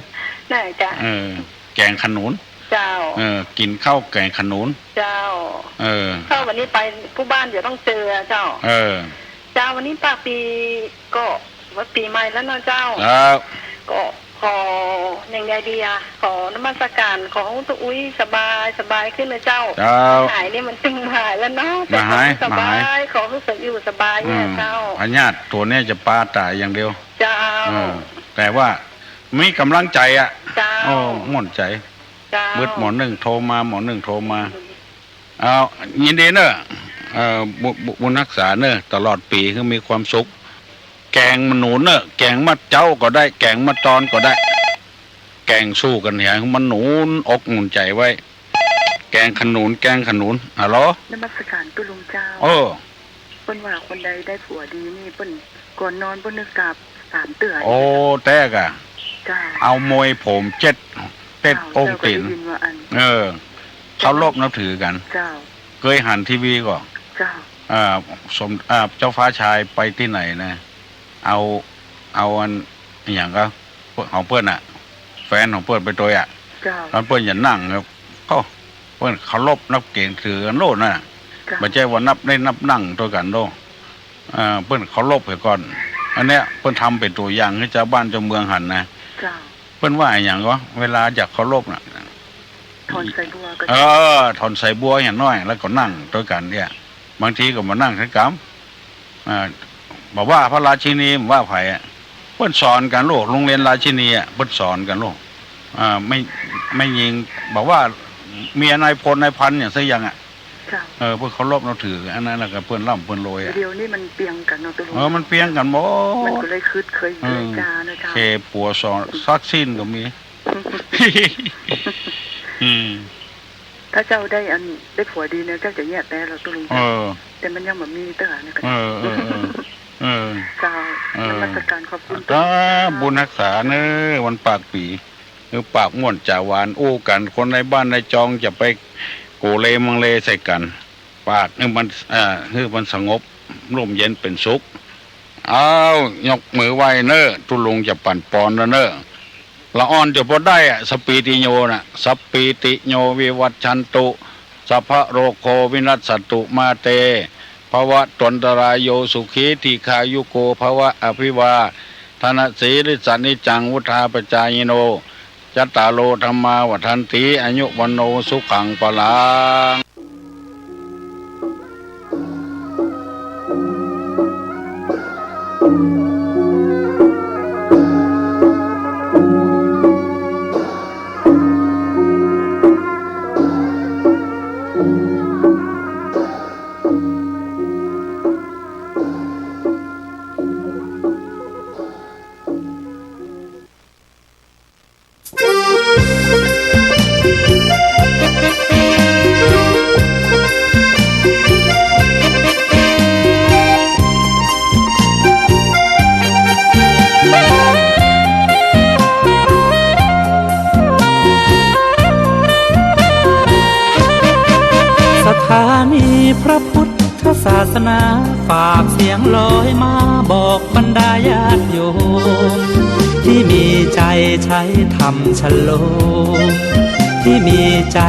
เออ น่าจะ เออ แก๋งขะหนุน เจ้า เออ กิ๋นข้าวแก๋งขะหนุน เจ้า เออ ถ้าวันนี้ไปกู้บ้านเดี๋ยวต้องเจอเจ้า เออ เจ้า วันนี้ปากปี๋ก็ว่าปี๋ใหม่แล้วเนาะเจ้า ครับ ก็ขออย่างใดดีอะ ขอนมัสการ ขอหื้อตุ๊อุ๊ยสบาย สบายขึ้นนะเจ้า เจ้า หายนี่มันตึงหายแล้วเนาะ มาหาย แต่ขอหื้อสบาย มาหาย ขอหื้ออยู่สบายเนี่ย อืม เจ้า พยาธิตั๋วเนี้ยจะปาต๋ายอย่างเดียว เจ้า เออ แต่ว่า มีก๋ำลังใจ๋อะ เจ้า โอ้ ม่วนใจ๋ เจ้า บึดหมอนึ่งโทรมา หมอนึ่งโทรมา อืม เอา ยินดีเน่อ เอ่อ บุ บุ บุญฮักษาเน่อ ตลอดปี๋หื้อมีความสุข แก๋งมะนุนเน่อ แก๋งเมื่อเจ๊าก็ได้ แก๋งเมื่อตอนก็ได้ แก๋งสู้กั๋นเหีย หื้อมันหนุนอกหนุนใจ๋ไว้ แก๋งขะหนุน แก๋งขะหนุน ฮัลโหล นมัสการตุ๊ลุงเจ้า เออ เปิ้นว่าคนใดได้ผัวดีนี่เปิ้นก่อนนอนเปิ้นนึกกราบสามเตื้อ โอ้ แต๊กะ เจ้า เอามวยผมเจ็ด เจ็ด เจ้า องค์ตี๋น เจ้าก็ได้ยินว่าอัน เออ เคารพนับถือกั๋น เจ้า เกยหันทีวีก่อ เจ้า อ่า สม อ่า เจ้าฟ้าชายไปตี้ไหนนะ เอา เอาอัน อะหยังก็ ของเปิ้นน่ะ แฟนของเปิ้นไปตวยอะ เจ้า แล้วเปิ้นจะนั่งครับ โอ้ เปิ้นเคารพนับเกรงถือกั๋นโลดน่ะ เจ้า บ่ใจ้ว่านับได้นับนั่งตวยกั๋นโลด อ่า เปิ้นเคารพเหียก่อน อันเนี้ยเปิ้นทำเป๋นตั๋วอย่างหื้อจาวบ้านจาวเมืองหันนะ เจ้า เปิ้นว่าอะหยังก็ เวลาจะเคารพน่ะ ถอนสายบัวก็ เออ ถอนสายบัวอย่างน้อย แล้วก็นั่งตวยกั๋นเนี่ย บางทีก็บ่นั่งสักกำ อ่า บ่ว่าพระราชินี บ่ว่าใผอะ เปิ้นสอนกั๋นลูก โฮงเฮียนราชินีอะ เปิ้นสอนกั๋นลูก อ่า แม่ แม่ญิง บ่ว่าเมียนายพลนายพันอย่างสักอย่างอะ เจ้า เออ เปิ้นเคารพนับถือ อันนั้นแล้วก็เปิ้นร่ำเปิ้นรวยอะ เดี๋ยวนี้มันเปียงกั๋นเนาะ ตุ๊ลุง เออ มันเปียงกั๋นหมด มันก็เลยขึดเคือง เออ เคืองจ๋าเนาะเจ้า แค่ผัวสอง สักสิ้นก็มี อืม ถ้าเจ้าได้อัน ได้ผัวดีเนี่ย เจ้าจะเยียะแต๊ลอตุ๊ลุง เออ แต่มันยังบ่มีเตื้อนะ เออ เออ เออ เออ เจ้า เออ นมัสการขอบคุณ อ่า ตุ๊ลุงเจ้า บุญฮักษาเน้อ วันปากปี๋ คือปากม่วนจ๋าหวานอู้กั๋น คนในบ้านในจองจะไปโกเลมังเลใส่กั๋น ปากหื้อมัน เอ่อ หื้อมันสงบ ร่มเย็นเป๋นสุข อ้าว ยกมือไหว้เน้อ ตุ๊ลุงจะปั่นปอนแล้วเน้อ ละอ่อนจะบ่ได้อะ สัพพีติโยน่ะ สัพพีติโยวิวัชชันตุ สัพพะโรโควินัสสันตุมาเต ภวัตวันตราโยสุขีทีฆายุโกภวะ อภิวาทะนะสีลิสสะนิจจังวุฑฒาปจายิโน จัตตาโรธัมมาวัฑฒันติ อายุวัณโณสุขังพะลัง สถานีพระพุทธศาสนา ฝากเสียงลอยมาบอกบรรดาญาติโยม ที่มีใจใช้ธรรมชโลม ที่มีใจ